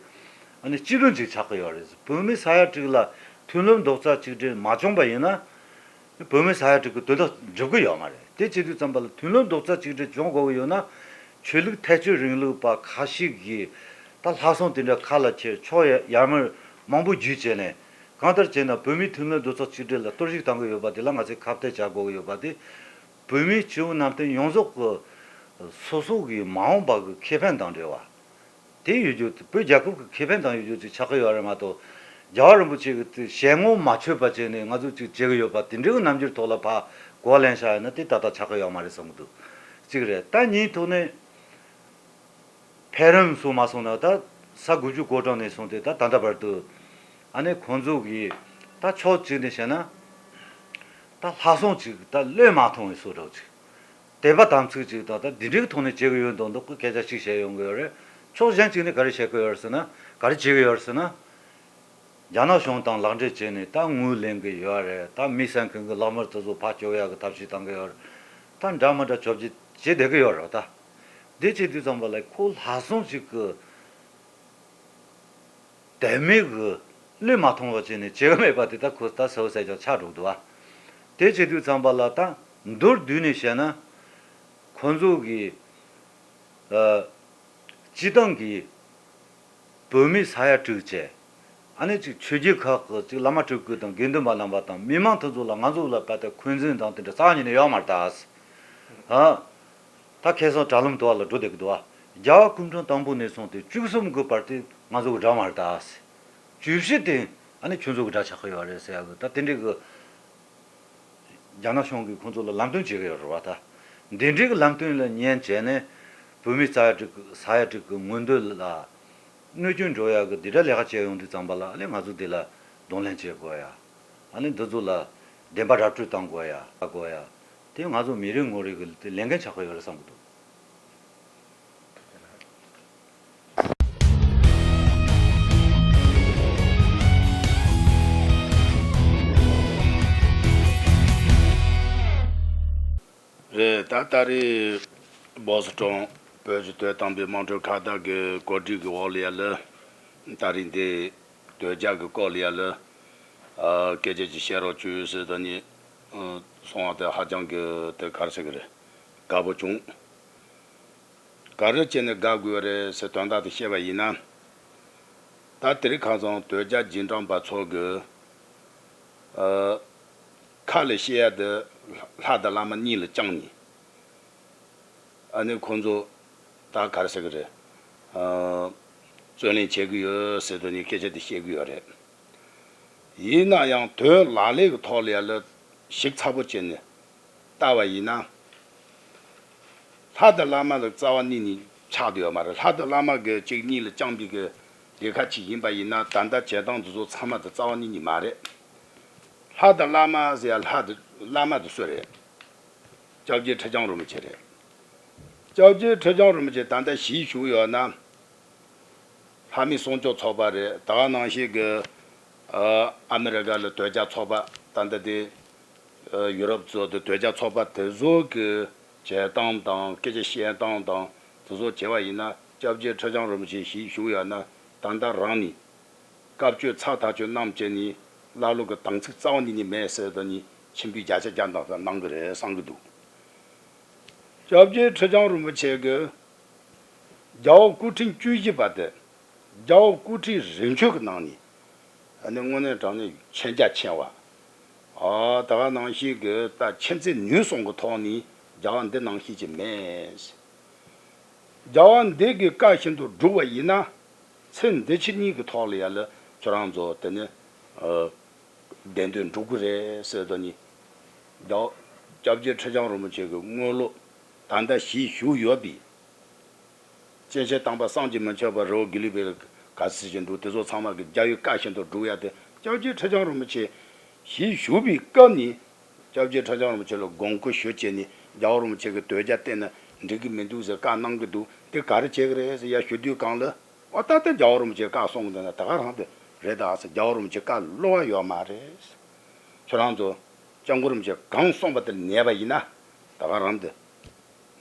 ཨ་ནི་སྤྱི་དོན་ཅིག་ཆགས་ཀྱི་ཡོད་རེད། བོད་མི་ས་ཡ་དྲུག་ལ་མཐུན་ལམ་རྡོག་རྩ་གཅིག་སྒྲིལ་མ་བྱུང་པ་ཡིན་ན། བོད་མི་ས་ཡ་དྲུག་གི་དོན་དག་འགྲུབ་ཀྱི་ཡོད་མ་རེད། དེ་བྱེད་དུས་ཙམ་པ་ལ་མཐུན་ལམ་རྡོག་རྩ་གཅིག་སྒྲིལ་བྱུང་དགོས་ཀྱི་ཡོད་ན། ཆོས་ལུགས་ཐལ་སྤྱོད་རིང་ལུགས་པ་ཁ་ཤས་ཀྱིས་ད་ལྷ་སྲུང་དེ་འདྲ་ཁ་ལ་འཁྱེར། ཕྱོགས་ཡ་ཡར་མར་མང་པོ་བརྒྱུད་བྱས་ནས། གང་ལྟར་བྱས་ན་བོད་མིའི་མཐུན་ལམ་རྡོག་རྩ་གཅིག་སྒྲིལ་ལ་གཏོར་བཤིག་བཏང་གི་ཡོད་པ་དེ་ལ་ང་ཚོས་ཁ་གཏད་བྱ་དགོས་ཀྱི་ཡོད་པ་དེ། བོད་མིའི་སྤྱི་བོ་ནང་བསྟན་ཡོངས་རྫོགས་ཀྱི་སོ་སོ་གི་མ་འོངས་པ་གི་ཁེ་ཕན་དང་འབྲེལ་བ། དེ་ཡོད་རྒྱུ། བོད་རྒྱལ་ཁབ་ཀྱི་ཁེ་ཕན་དང་ཡོད་རྒྱུ་ཅིག་ཆགས་ཀྱི་ཡོད་རེད་མ་གཏོགས། རྒྱལ་བ་རིན་པོ་ཆེ་གི་ཞལ་ངོ་མ་ཆོད་པ་བྱས་ནས་ང་ཚོས་ཅིག་བྱེད་ཀྱི་ཡོད་པ་དེ་འདྲའི་གི་རྣམ་འགྱུར་ཐོག་ལ་ཕར་གོ་ལེན་བྱ་ཡོད་ན་དེ་ཏག་ཏག་ཆགས་ཀྱི་ཡོད་མ་རེད་བསམ་གྱི་འདུག་གཅིག་རེད། ད་གཉིས་ཐོག་ནས་འཕེལ་རིམ་སོགས་མ་སོང་ན། ད་ས་དགུ་བཅུ་གོ་གྲངས་ནས་བཟུང་སྟེ་ད་ད་ལྟ་བར་དུ། ཨ་ནི་ཁོང་ཚོ་གིས་ད་ཕྱོགས་གཅིག་ནས་བཤད་ན། ད་ལྷ་སྲུང་ཅིག་ད་བློས་མ་ཐོངས་པའི་བཟོ་འདྲ་ཅིག་དད་པ་དམ་ཚིག་ཅིག་དང་ད་འདི་འདྲའི་ཐོག་ནས་བྱེད་ཀྱི་ཡོད་མདོག་མདོག་གི་སྐད་ཆ་ཞིག་བཤད་ཡོང་གི་ཡོད་རེད། ཕྱོགས་གཞན་གཅིག་ནས་ག་རེ་བཤད་ཀྱི་ཡོད་རེད་ཟེར་ན། ག་རེ་བྱེད་ཀྱི་ཡོད་རེད་ཟེར་ན། རྒྱ་ནག་གཞུང་དང་ལག་འབྲེལ་བྱས་ནས་ད་དངུལ་ལེན་གྱི་ཡོད་རེད། ད་མི་བསད་མཁན་གྱི་ལག་དམར་དེ་ཚོ་ཕར་སྐྱོབ་ཡག་གི་ཐབས་ཤེས་བཏང་གི་ཡོད་རེད། ད་འདྲ་མི་འདྲ་བཅོ་བརྒྱད་བྱེད་བསྡད་ཀྱི་ཡོད་རེད་ད། འདི་བྱེད་དུས་ཙམ་པ་ལ་ཁོ་ལྷ་སྲུང་ཞིག་གི་དད་མོས་ཀྱི་བློས་མ་ཐོངས་པ་བྱས་ནས་བྱེད་ཀྱི་མེད་པ་དེ་ད་ཁོ་ད་གསལ་པོ་གསལ་རྐྱང་ཆགས་འགྲོ་གི་འདུག་བ། དེ་བྱེད་དུས་ཙམ་པ་ལ་ད་མདོར་བསྡུས་ནས་བཤད་ན། ཁོ་ཚོ་གིས་ཨ་སྤྱི་བཏང་གི་བོད་མི་ས་ཡ་དྲུག་བཅས། ཨ་ནི་ཅིག་ཆོས་བརྒྱུད་ཁག་གི་ཅིག་བླ་མ་སྤྲུལ་སྐུ་དང་དགེ་འདུན་པ་རྣམ་པ་དང་མི་མང་དེ་ཚོ་ལ་ང་ཚོ་ལ་བལྟས་ཏེ་འཁོན་འཛིན་དང་དེ་འདྲ་རྩ་བ་ཉིད་ནས་ཡོད་མ་རེད་ད། ཨ། ད་ཁ་སང་དྲ་ལམ་དུ་བ་ལ་འགྲོ་བསྡད་ཀྱི་འདུག་བ། རྒྱལ་བ་སྐུ་ཕྲེང་དང་པོ་ནས་བཟུང་སྟེ་བཅུ་གསུམ་གྱི་བར་དུ་ང་ཚོ་གི་དགྲ་མ་རེད་ད། བཅུ་བཞི་དེ་ཨ་ནི་ཁྱོད་ཚོ་གི་དགྲ་ཆགས་ཀྱི་ཡོད་རེད་ཟེར་ཡག་གི་ད་དེ་འདྲའི་གི་རྒྱ་ནག་གཞུང་གིས་ཁོང་ཚོ་ལ་ལམ་སྟོན་བྱེད་ཀྱི་ཡོད་རེད་བ་ད། འདི་འདྲའི་གི་ལམ་སྟོན་ལ་ཉན་བྱས་ནས་བོད་མི་ས་ཡ་དྲུག་གི་ས་ཡ་དྲུག་གི་མངོན་འདོད་ལ་གནོད་སྐྱོན་འགྲོ་ཡག་གི་འདི་འདྲ་ལས་ཀ་བྱས་ཡོང་དུས་ཙམ་པ་ལ་ཨ་ནི་ང་ཚོ་འདི་ལ་གདོང་ལེན་བྱེད་དགོས་ཡ། ཨ་ནི་འདི་ཚོ་ལ་བདེན་པ་ར་སྤྲོད་གཏང་དགོས་ཡ། དགོས་ཡ། དེ་ང་ཚོ་མི་རེ་ངོ་རེ་གི་དེ་ལས་འགན་ཆགས་ཀྱི་ཡོད་རེད་བསམ་གྱི་འདུག་རེད། ད་ད་རེས་བྷོ་སི་ཊོན་བོད་ཀྱི་དོན་དམ་པའི་དམངས་ཁྲོད་ཁ་བརྡ་གི་གོ་སྒྲིག་གི་འོག་ལ་ཡ་ལ། ད་རིང་འདི་དོལ་རྒྱལ་གྱི་སྐོར་ལ་ཡ་ལ་ཨ་སྐད་ཆ་ཅིག་བཤད་རོགས་བྱོས་ཟེར་ད་ནི་ཨ་སོང་བ་དེ་ཧ་ཅང་གི་དེ་ག་རེ་ཟེར་གི་རེད། དགའ་པོ་བྱུང་། ག་རེ་བྱས་ནས་དགའ་དགོས་རེད་ཟེར་དོན་དག་དེ་བཤད་པ་ཡིན་ན། ད་དེ་རིང་ཁ་སང་དོལ་རྒྱལ་རྗེས་འབྲང་པ་ཚོ་གི་ཨ་ཁ་ལ་བཤད་ཡ་དེ་ལྷ་དང་བླ་མ་གཉིས་ལ་བཅངས་ནས། ཨ་ནི་ཁོང་ཚོ་ད་ག་རེ་ཟེར་གི་རེད། ཨ་རྩོད་གླེང་བྱེད་གི་ཡོད་ཟེར་དུས་ནས་སྐད་ཆ་དེ་བཤད་གི་ཡོད་རེད། ཡིན་ན་ཡང་དོན་ལག་ལེན་གི་ཐོག་ལ་ཡ་ལ་ཞིབ་ཚགས་པོ་བྱས་ནས་ལྟ་བ་ཡིན་ན། ལྷ་དང་བླ་མ་ལ་རྩ་བ་ཉིད་ནས་ཆགས་བསྡད་ཡོད་མ་རེད། ལྷ་དང་བླ་མ་གི་གཅིག་གཉིས་ལ་བཅངས་པའི་གི་ལས་ཀ་ཅིག་ཡིན་པ་ཡིན་ན་ད་ལྟ་བྱེད་སྟངས་འདི་ཚོ་ཚང་མ་དེ་རྩ་བ་ཉིད་ནས་མ་རེད། ལྷ་དང་བླ་མ་ཟེར་ཡ་ལྷ་དང་བླ་མ་དེ་སུ་རེད། སྐྱབས་རྗེ་ཁྲི་བྱང་རིན་པོ་ཆེ་རེད། སྐྱབས་རྗེ་ཁྲི་བྱང་རིན་པོ་ཆེ་ད་ལྟ་ཞིག་བཞུགས་ཡོད་ན། ལྷ་མི་སྲུང་སྐྱོབ་ཚོགས་པ་རེད། ད་ག་ནང་བཞིན་གྱི་ཨ་ཨ་མི་རི་ཀ་ལ་དོལ་རྒྱལ་ཚོགས་པ་ད་ལྟ་དེ་ཨ་ཡུ་རོབ་ཚོ་དེ་དོལ་རྒྱལ་ཚོགས་པ་དེ་ཚོ་གི་བྱེད་སྟངས་དང་སྐད་ཆ་བཤད་སྟངས་དང་དེ་ཚོ་བྱས་པ་ཡིན་ན་སྐྱབས་རྗེ་ཁྲི་བྱང་རིན་པོ་ཆེ་ཞིག་བཞུགས་ཡོད་ན་ད་ལྟ་རང་ནས། བཀའ་ཆོས་ཚར་ཐག་ཆོད་གནང་བྱས་ནས་ཀླ་ཀློ་གི་དམ་ཚིག་རྩ་བ་ཉིད་ནས་མེད་ཟེར་དུས་ནས་ཆེན་པོའི་བརྒྱ་ཆ་བརྒྱ་གནང་གནང་གི་རེད་བསམ་གི་འདུག་སྐྱབས་རྗེ་ཁྲི་བྱང་རིན་པོ་ཆེ་གིས་རྒྱལ་བ་སྐུ་ཕྲེང་བཅུ་བཞི་པ་དེ་རྒྱལ་བ་སྐུ་ཕྲེང་རིམ་བྱོན་གྱི་ནང་ནས་ཨ་ནི་དངོས་གནས་དྲང་གནས་མཁྱེན་རྒྱ་ཆེ་བ། ཨ་ད་ག་ནང་བཞིན་གྱི་ད་མཁྱེན་བརྩེ་ནུས་གསུམ་གྱི་ཐོག་ནས་རྒྱལ་བ་འདི་ནང་བཞིན་གྱི་མེད། རྒྱལ་བ་འདི་གི་བཀའ་བཞིན་དུ་བསྒྲུབས་པ་ཡིན་ན། ཚེ་འདི་ཕྱི་གཉིས་ཀྱི་ཐོག་ལ་ཡ་ལ་ཁྱོད་རང་ཚོ་དེ་ནི་ཨ་བདེ་འདོད་འགྲུབ་ཀྱི་རེད་ཟེར་དུས་ནི། རྒྱལ་བ་སྐྱབས་རྗེ་ཁྲི་བྱང་རིན་པོ་ཆེ་གི་དངོས་སློབ་ད་ལྟ་ཞིག་བཞུགས་ཡོད་པའི་སྐྱེས་ཆེན་དམ་པ་བསམ་གྱིས་མི་ཁྱབ་པ་རི་བོ་དགེ་ལུགས་པའི་ག་ཚོད་ཅིག་འདུག་དེ་ཚོ་ཚང་མ་གི་རྒྱལ་བའི་བཀའ་བཞིན་དུ་བསྒྲུབ་ཡ་དེ་སྐྱབས་རྗེ་ཁྲི་བྱང་རིན་པོ་ཆེ་ཞིག་བཞུགས་པའི་སྐབས་ནས། སྐྱབས་རྗེ་ཁྲི་བྱང་རིན་པོ་ཆེ་ལ་དགོངས་སྐོར་ཞུ་བྱས་ནས་རྒྱལ་བ་རིན་པོ་ཆེ་གིས་དོལ་རྒྱལ་བསྟེན་ན་འགྲིག་གི་མི་འདུག་ཟེར་བཀའ་གནང་གི་འདུག་དེ་ག་རེ་བྱེད་ཀྱི་རེད་ཟེར་ཡ་ཞུ་དུས་སྒང་ལ། ཨོ་ད་ལྟ་རྒྱལ་བ་རིན་པོ་ཆེ་བཀའ་གསུང་གི་འདུག་ན་ད་ག་རང་དེ་རེད་ད་ཟེར། རྒྱལ་བ་རིན་པོ་ཆེ་བཀའ་བསླུ་བ་ཡོད་མ་རེད། ཁྱོད་རང་ཚོ་སྐྱབས་མགོན་རིན་པོ་ཆེ་གང་གསུངས་པ་དེ་ཉན་པ་ཡིན་ན་ད་ག་རང་དེ་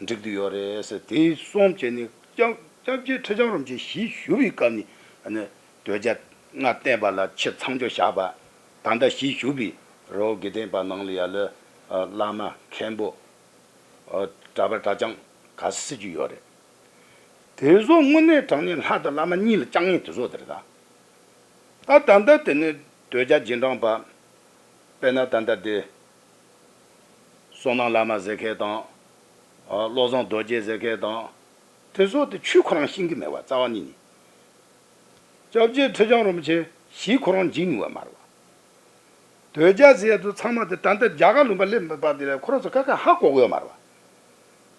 འགྲིག་གི་ཡོད་རེད་ཟེར། དེ་གསུངས་བྱས་ནས་སྐྱབས་སྐྱབས་རྗེ་ཁྲི་བྱང་རིན་པོ་ཆེ་ཞིག་བཞུགས་པའི་སྐབས་ནས་ཨ་ནི་དོལ་རྒྱལ་ལྔ་བསྟེན་པ་ལ་ཆེས་མཚམས་འཇོག་བཞག་པ། ད་ལྟ་ཞིག་བཞུགས་པའི་རི་བོ་དགེ་ལྡན་པ་ནང་ལ་ཡ་ལ་ཨ་བླ་མ་མཁན་པོ་ཨ་གྲྭ་པ་གྲྭ་རྐྱང་ག་ཚོད་ཅིག་ཡོད་རེད། དེ་ཚོ་དངོས་གནས་དྲང་གནས་ལྷ་དང་བླ་མ་གཉིས་ལ་བཅངས་མཁན་དེ་ཚོ་དེ་རེད་ད། ད་ད་ལྟ་དེ་ནི་དོལ་རྒྱལ་རྗེས་འབྲང་པ། དཔེར་ན་ད་ལྟ་དེ་བསོད་ནམས་བླ་མ་ཟེར་མཁན་དང་། ཨ་བློ་བཟང་རྡོ་རྗེ་ཟེར་མཁན་དང་། དེ་ཚོ་དེ་ཆོས་ཁོ་རང་ཤེས་ཀྱི་མེད་པ་རྩ་བ་ཉིད་ནས། སྐྱབས་རྗེ་ཁྲི་བྱང་རིན་པོ་ཆེ་ཞིག་ཁོ་རང་འཇིགས་ནུས་པ་མ་རེད་པ། དོལ་རྒྱལ་ཟེར་ཡ་དེ་ཚང་མ་དེ་ད་ལྟ་རྒྱ་གར་ལུང་པ་སླེབས་པ་དེ་ལ་ཁོ་རང་ཚོ་ཁ་ཁ་ཧ་གོ་གི་ཡོད་མ་རེད་པ།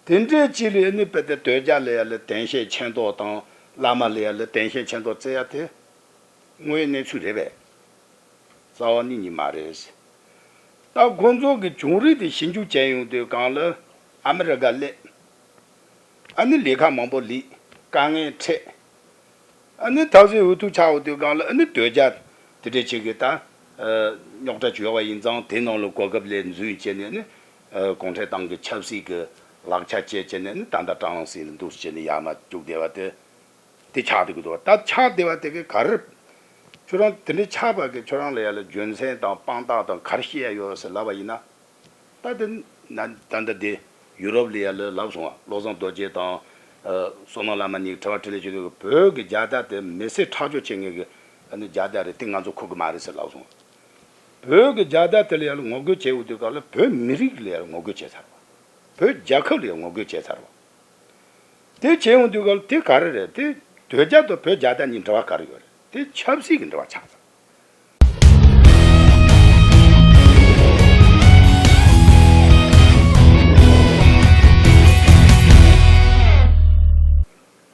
དེ་འདྲའི་ཅིག་ལ་ཨ་ནི་དཔེ་དེ་དོལ་རྒྱལ་ལ་ཡ་ལ་དོན་ཤེས་མཁྱེན་རྟོགས་དང་བླ་མ་ལ་ཡ་ལ་དོན་ཤེས་མཁྱེན་རྟོགས་བཙལ་ཡ་དེ། དངོས་ཡོད་གནས་ཚུལ་རེད་པས། རྩ་བ་ཉིད་ནས་མ་རེད། ད་ཁོང་ཚོ་གི་བྱུང་རིམ་དེ་ཞིབ་འཇུག་བྱས་ཡོང་དུས་སྒང་ལ་ཨ་མི་རི་ཀ་སླེབས། ཨ་ནི་ལས་ཀ་མང་པོ་ལས། དཀའ་ངལ་འཕྲད། ཨ་ནི་ཐབས་ཟད་འུ་ཐུག་ཆགས་ཡོང་དུས་སྒང་ལ་ཨ་ནི་དོལ་རྒྱལ་དེ་འདྲ་ཅིག་གི་ད་རྙོག་དྲ་ཅིག་ཡོད་པ་ཡིན་ཙང་དེ་ནང་ལ་གོ་སྐབས་ལ་འཛུལ་བྱས་ནས་ཨ་ནི་གུང་ཁྲན་ཏང་གི་ཆབ་སྲིད་ཀྱི་ལག་ཆ་བྱས་བྱས་ནས་ཨ་ནི་ད་ལྟ་ཀྲང་ལང་སི་ལ་འདུག་བྱས་ནས་ཡར་མར་རྒྱུགས་བསྡད་པ་དེ། དེ་ཆགས་བསྡད་ཀྱི་འདུག་ད་ཆགས་བསྡད་པ་དེ་གི་ག་རེ། ཁྱོད་རང་དེ་འདྲའི་ཆགས་པ་གི་ཁྱོད་རང་ལ་ཡ་ལ་རྒྱུ་མཚན་དང་དཔང་རྟགས་དང་ག་རེ་བཤད་ཡ་ཡོད་ཟེར་ལབ་པ་ཡིན་ན། ད་དེ་ན་ད་ལྟ་དེ་ཡུ་རོབ་ལ་ཡ་ལ་ལབ་སོང་བ། བློ་བཟང་རྡོ་རྗེ་དང་ཨ་བསོད་ནམས་བླ་མ་གཉིས་དྲི་བ་དྲིས་ལན་བྱེད་དུས་བོད་ཀྱི་རྒྱལ་དར་དེ་མི་སེར་ཁྲག་སྦྱོར་བྱེད་མཁན་གྱི་ཨ་ནི་རྒྱལ་དར་རེད། དེ་ང་ཚོ་འཁུར་གི་མ་རེད་ཟེར་ལབ་སོང་བ། བོད་ཀྱི་རྒྱལ་དར་དེ་ལ་ཡ་ལ་ངོ་རྒོལ་བྱེད་འོང་དུས་སྐབས་ལ་བོད་མི་རིགས་ལ་ཡ་ལ་ངོ་རྒོལ་བྱས་ཚར་བ། བོད་རྒྱལ་ཁབ་ལ་ཡ་ལ་ངོ་རྒོལ་བྱས་ཚར་བ། དེ་བྱས་ཡོང་དུས་སྐབས་དེ་ག་རེ་རེད། དེ་དོལ་རྒྱལ་དང་བོད་རྒྱལ་དར་གཉིས་འབྲེལ་བ་ག་རེ་ཡོད་རེད། དེ་ཆབ་སྲིད་ཀྱི་འབྲེལ་བ་ཆགས་ཚར།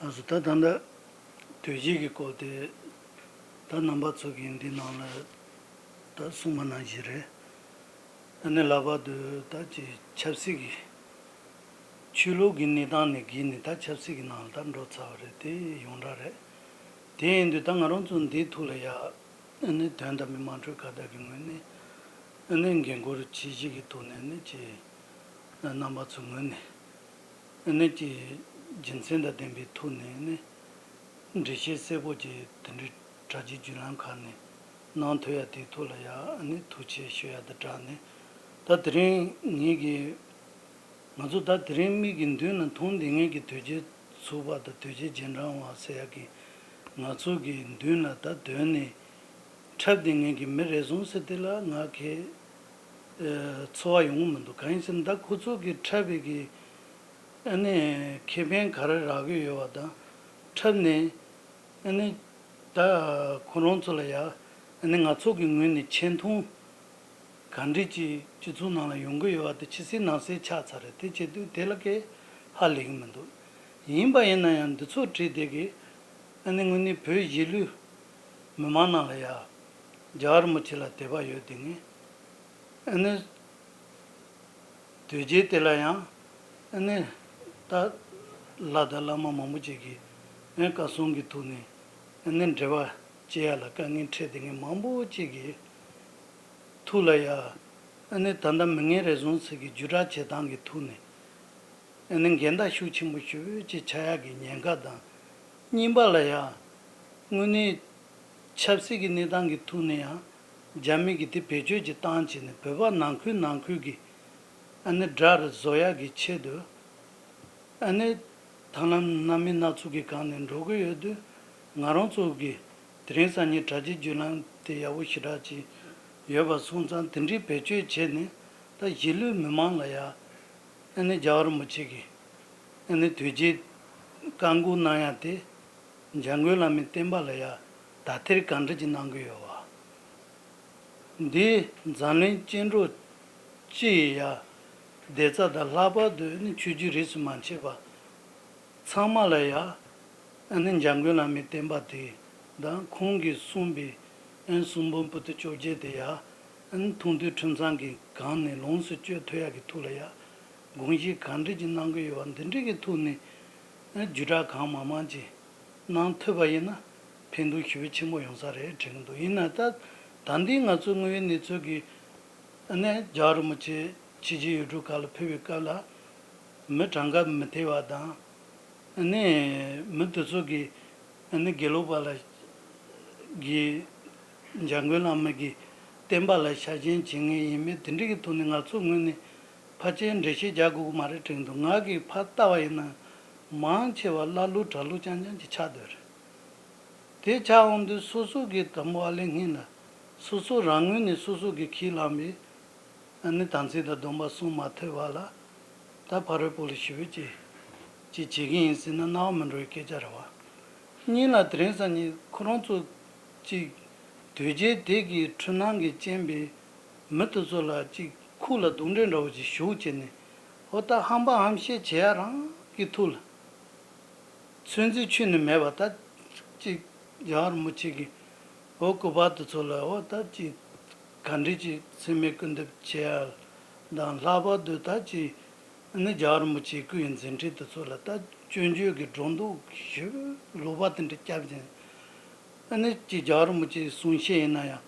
ལགས་སོ། ད་ད་ལྟ་དོལ་རྒྱལ་གྱི་སྐོར་དེ་ད་རྣམ་པ་ཚོ་གིས་འདི་ནང་ལ་ད་གསུངས་པ་ནང་བཞིན་རེད། ཨ་ནི་ལྷག་པར་དུ་ད་ཅིག་ཆབ་སྲིད་ཀྱི་ཆོས་ལུགས་ཀྱི་གནས་སྟངས་ནས་བརྒལ་ནས་ད་ཆབ་སྲིད་ཀྱི་ནང་ལ་ད་འགྲོ་ཚར་བ་རེད། དེ་ཡོངས་གྲགས་རེད། དེ་ཡིན་དུས་ད་ང་རང་ཚོ་འདིའི་ཐོག་ལ་ཡ་ཨ་ནི་དོན་དམ་པའི་དམངས་ཁྲོད་ཁ་བརྡ་གི་ངོས་ནས་ཨ་ནི་འགན་ཁུར་ཆེ་བཞེས་ཀྱི་ཐོག་ནས་ཨ་ནི་ཅིག་རྣམ་པ་ཚོའི་ངོས་ནས་ཨ་ནི་ཅིག་རྒྱུ་མཚན་དང་ལྡན་པའི་ཐོག་ནས་ཨ་ནི་འགྲེལ་བཤད་གསལ་པོ་ཅིག་དེ་འདྲའི་ དྲ་རྒྱའི་བརྒྱུད་ལམ་ཁག་ནས་གནང་ཐུབ་ཡ་དེའི་ཐོག་ལ་ཡ་ཨ་ནི་ཐུགས་རྗེ་ཆེ་ཞུ་ཡ་དང་སྦྲགས་ནས། ད་དེ་རིང་ངེད་ཀྱི་ང་ཚོ་ད་དེ་རིང་མིག་གི་མདུན་ལ་མཐོང་བསྡད་མཁན་གྱི་དོལ་རྒྱལ་ཚོགས་པ་དང་དོལ་རྒྱལ་རྗེས་འབྲང་བ་ཟེར་ཡ་གི་ང་ཚོ་གི་མདུན་ལ་ད་སྡོད་ནས་འཁྲབ་བསྡད་མཁན་གྱི་མི་རེ་ཟུང་ཟེར་དེ་ལ་ང་གིས་ཚོར་བ་ཡོང་གི་མི་འདུག་གང་ཡིན་ཟེར་ན་ད་ཁོ་ཚོ་གི་འཁྲབ་པའི་གི་ཨ་ནི་ཁེ་ཕན་ག་རེ་རག་གི་ཡོད་པ་དང་། འཁྲབ་ནས་ཨ་ནི་ད་ཁོ་རང་ཚོ་ལ་ཡ་ཨ་ནི་ང་ཚོ་གི་ངོས་ནས་ཆེ་མཐོང་ག་འདྲས་ཅིག་སྤྱི་ཚོགས་ནང་ལ་ཡོང་གི་ཡོད་པ་དེ་ཕྱི་གསལ་ནང་གསལ་ཆགས་ཚར་རེད། དེ་བྱེད་དུས་དེ་ལ་ཀའི་ཧ་ལས་གི་མི་འདུག་ཡིན་པ་ཡིན་ན་ཡང་འདི་ཚོ་བྲིས་དེ་གི་ཨ་ནི་དངོས་གནས་བོད་གཞིས་ལུས་མི་མང་ནང་ལ་ཡ་རྒྱལ་བ་རིན་པོ་ཆེ་ལ་དད་པ་ཡོད་དེ་ངས་ཨ་ནི། དོལ་རྒྱལ་དེ་ལ་ཡང་ཨ་ནི་ད་ལྷ་དང་བླ་མ་མང་པོ་ཅིག་གིས་ཨ་ནི་བཀའ་གསུང་གི་ཐོག་ནས་ཨ་ནི་འབྲེལ་བ་བྱེད་ཡ་ལ་དཀའ་ངལ་འཕྲད་དེ་ངས་མང་པོ་ཅིག་གི་ཐུགས་ལ་ཡ་ཨ་ནི་ད་ལྟ་མི་ངན་རེ་ཟུང་ཚོ་གི་བརྒྱུད་བསྒྲགས་བྱེད་སྟངས་ཀྱི་ཐོག་ནས་ཨ་ནི་འགལ་ཟླ་ཤུགས་ཆེན་པོ་ཞེ་པོ་ཅིག་ཆགས་ཡག་གི་ཉེན་ཁ་དང་། གཉིས་པ་ལ་ཡང་དངོས་གནས་ཆབ་སྲིད་ཀྱི་གནས་སྟངས་ཀྱི་ཐོག་ནས་ཡང་རྒྱ་མི་གིས་དེ་བེད་སྤྱོད་ཅིག་བཏང་བྱས་ནས་བོད་པ་ནང་ཁུལ་ནང་ཁུལ་གྱི་ཨ་ནི་དགྲ་རུ་བཟོ་ཡག་གི་ཆེད་དུ་ཨ་ནི་ཐབས་ལམ་སྣ་མིན་སྣ་ཚོགས་ཀྱི་སྒང་ནས་འགྲོ་གི་ཡོད་དུས། ང་རང་ཚོ་གི་དེ་རིང་སང་ཉིན་དྲ་རྒྱའི་བརྒྱུད་ལམ་དེ་ཡག་པོ་ཞེ་དྲག་ཅིག་ཡོད་པ་སོང་ཙང་དེ་འདྲའི་བེད་སྤྱོད་བྱས་ནས་ད་གཞིས་ལུས་མི་མང་ལ་ཡ་ཨ་ནི་རྒྱལ་བ་རིན་པོ་ཆེ་གི་ཨ་ནི་དོལ་རྒྱལ་བཀའ་བསྒོ་གནང་ཡ་དེ་འཇམ་མགོན་བླ་མའི་བསྟན་པ་ལ་ཡ་དག་ཐེར་གང་འདྲ་ཅིག་གནང་གི་ཡོད་བ། འདི་འཛམ་གླིང་སྐྱེ་འགྲོ་སྤྱི་ཡི་ཡ་བདེ་རྩ་དང་ལྷག་པར་དུ་ཨ་ནི་ཆོས་བརྒྱུད་རིས་སུ་མ་ཆད་པ་ཚང་མ་ལ་ཡ་ཨ་ནི་འཇམ་མགོན་བླ་མའི་བསྟན་པ་དེ་དང་ཁོང་གིས་གསུངས་པའི་ཨ་ནི་གསུང་འབུམ་པོ་ཏི་བཅོ་བརྒྱད་དེ་ཡ་ཨ་ནི་མཐོང་ཐོས་ཁྲིམས་གཙང་གི་སྒང་ནས་ལོངས་སུ་སྤྱོད་ཐུབ་ཡག་གི་ཐོག་ལ་ཡ་དགོངས་བཞེས་གང་འདྲ་ཅིག་གནང་གི་ཡོད་བ། འདི་འདྲ་གི་ཐོག་ནས་ཨ་ནི་བརྒྱུད་བསྒྲགས་གང་མང་མང་ཅིག་གནང་ཐུབ་པ་ཡིན་ན་ཕན་ཐོགས་ཞེ་པོ་ཆེན་པོ་ཡོང་ས་རེད་དྲན་གི་འདུག་ཡིན་ན་ད་ད་ལྟའི་ང་ཚོའི་དངོས་ཡོད་གནས་ཚུལ་གྱི་ཨ་ནི་རྒྱལ་བ་རིན་པོ་ཆེ་ཕྱི་རྒྱལ་ཡུལ་གྲུ་ཁག་ལ་ཕེབས་པའི་སྐབས་ལ་མི་གྲངས་ཀ་མི་དེ་བ་དང་ཨ་ནི་མི་དེ་ཚོ་གིས་ཨ་ནི་དགེ་ལུགས་པ་ལ་གི་འཇམ་མགོན་བླ་མ་གི་བསྟན་པ་ལ་ཤ་ཞེན་བྱེད་མཁན་ཡིན་མིན་དེ་འདྲ་གི་ཐོག་ནས་ང་ཚོ་ངོས་ནས་ཕལ་ཆེར་འགྲེལ་བཤད་རྒྱག་དགོས་ཀྱི་མ་རེད་དྲན་འདུག་ང་གིས་ཕར་ལྟ་བ་ཡིན་ན་མང་ཆེ་བ་ཀླ་ཀློ་གྲྭ་ཀློ་རྐྱང་རྐྱང་ཅིག་ཆགས་བསྡད་རེད། དེ་ཆགས་འོང་དུས་སོ་སོ་གི་དང་པོ་ཨ་ལས་སྔོན་ལ་སོ་སོ་རང་ངོས་ནས་སོ་སོ་གི་ཁས་བླངས་པའི་ཨ་ནི་དམ་ཚིག་དང་སྡོམ་པ་སྲུང་མ་ཐུབ་པ་ལ་ད་ཕ་རོལ་པོ་ལ་ཞེ་པོ་ཅིག་ཅིག་བྱེད་ཀྱི་ཡིན་ཟེར་ན་རྣ་བ་མི་འགྲོ་བའི་སྐད་ཆ་རེད་བ། གཉིས་ལ་དེ་རིང་སང་ཉིན་ཁོ་རང་ཚོ་ཅིག་དོལ་རྒྱལ་དེ་གི་འཁྲུལ་སྣང་གི་རྐྱེན་པས་མི་དེ་ཚོ་ལ་ཅིག་ཁུག་ལ་རྡུང་རེས་འདྲ་བོ་ཅིག་ཞུགས་བྱས་ནས་ཨོ་ད་ཧམ་པ་ཧམ་བཤད་བྱེད་ཡ་རང་གི་ཐུགས་ལ། ཚོད་འཛིན་ཁྱོན་ནས་མེད་པ་ད་ཅིག་རྒྱལ་བ་རིན་པོ་ཆེ་གིས་འོ་སྐུ་པར་དེ་ཚོ་ལ་འོ་ད་ཅིག་ག་འདྲས་ཅིག་སེམས་མེད་སྐུར་འདེབས་བྱེད་ཡ་དང་ལྷག་པར་དུ་ད་ཅིག་ཨ་ནི་རྒྱལ་བ་རིན་པོ་ཆེའི་སྐུ་ཡི་མཛད་འཕྲིན་དེ་ཚོ་ལ་ད་སྐྱོན་བརྗོད་ཀྱི་སྒྲོ་འདོགས་ཞེ་པོ་ལོག་པ་དེ་འདྲ་བརྒྱབ་ཅིང་ཨ་ནི་ཅིག་རྒྱལ་བ་རིན་པོ་ཆེའི་གསུང་བཤད་ཡིན་ན་ཡང་།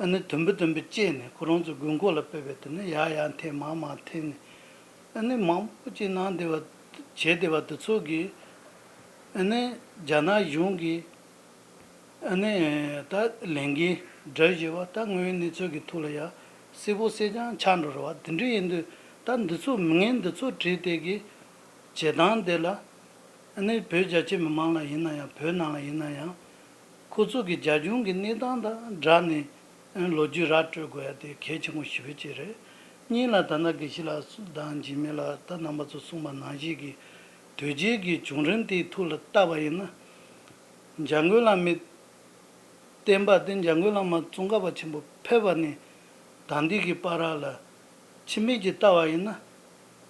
ཨ་ནི་དུམ་བུ་དུམ་བུ་བཅད་ནས་ཁོ་རང་ཚོ་དགོས་མཁོ་ལ་དཔག་པའི་དེ་ནི་ཡར་ཡར་འཐེན་མར་མར་འཐེན་ནས་ཨ་ནི་མང་པོ་ཅིག་གནང་བསྡད་པ་བྱས་བསྡད་པ་དེ་ཚོ་གིས་ཨ་ནི་རྒྱ་ནག་གཞུང་གིས་ཨ་ནི་ད་ལས་འགན་བསྒྲུབས་བཞག་པ་ད་དངོས་ཡོད་གནས་ཚུལ་གྱི་ཐོག་ལ་ཡ་གསལ་པོ་གསལ་རྐྱང་ཆགས་འགྲོ་རེད་བ། དེ་འདྲ་ཡིན་དུས་ད་འདི་ཚོ་མི་ངན་འདི་ཚོ་བྲིས་དེ་གི་བྱེད་སྟངས་དེ་ལ། ཨ་ནི་བོད་རྒྱ་ཆེ་མི་མང་ལ་ཡིན་ན་ཡང་བོད་ནང་ལ་ཡིན་ན་ཡང་། ཁོ་ཚོ་གི་རྒྱ་གཞུང་གི་གནས་སྟངས་དང་སྦྲགས་ནས་ཨ་ནི་ལོ་རྒྱུས་ར་སྤྲོད་དགོས་ཡ་དེ་གལ་ཆེན་པོ་ཞེ་པོ་ཅིག་རེད། གཉིས་ལ་ད་ལྟ་དགེ་བཤེས་ལགས་དང་འཇིགས་མེད་ལགས་ད་རྣམ་པ་ཚོ་གསུངས་པ་ནང་བཞིན་གྱི་དོལ་རྒྱལ་གྱི་བྱུང་རིམ་དེའི་ཐོག་ལ་བལྟས་པ་ཡིན་ན། འཇམ་མགོན་བླ་མའི་བསྟན་པ་དེ་འཇམ་མགོན་བླ་མ་ཙོང་ཁ་པ་ཆེན་པོ་ཕེབས་པ་ནས་ད་ལྟའི་གི་བར་ལ་ཕྱི་མིག་གིས་བལྟས་པ་ཡིན་ན།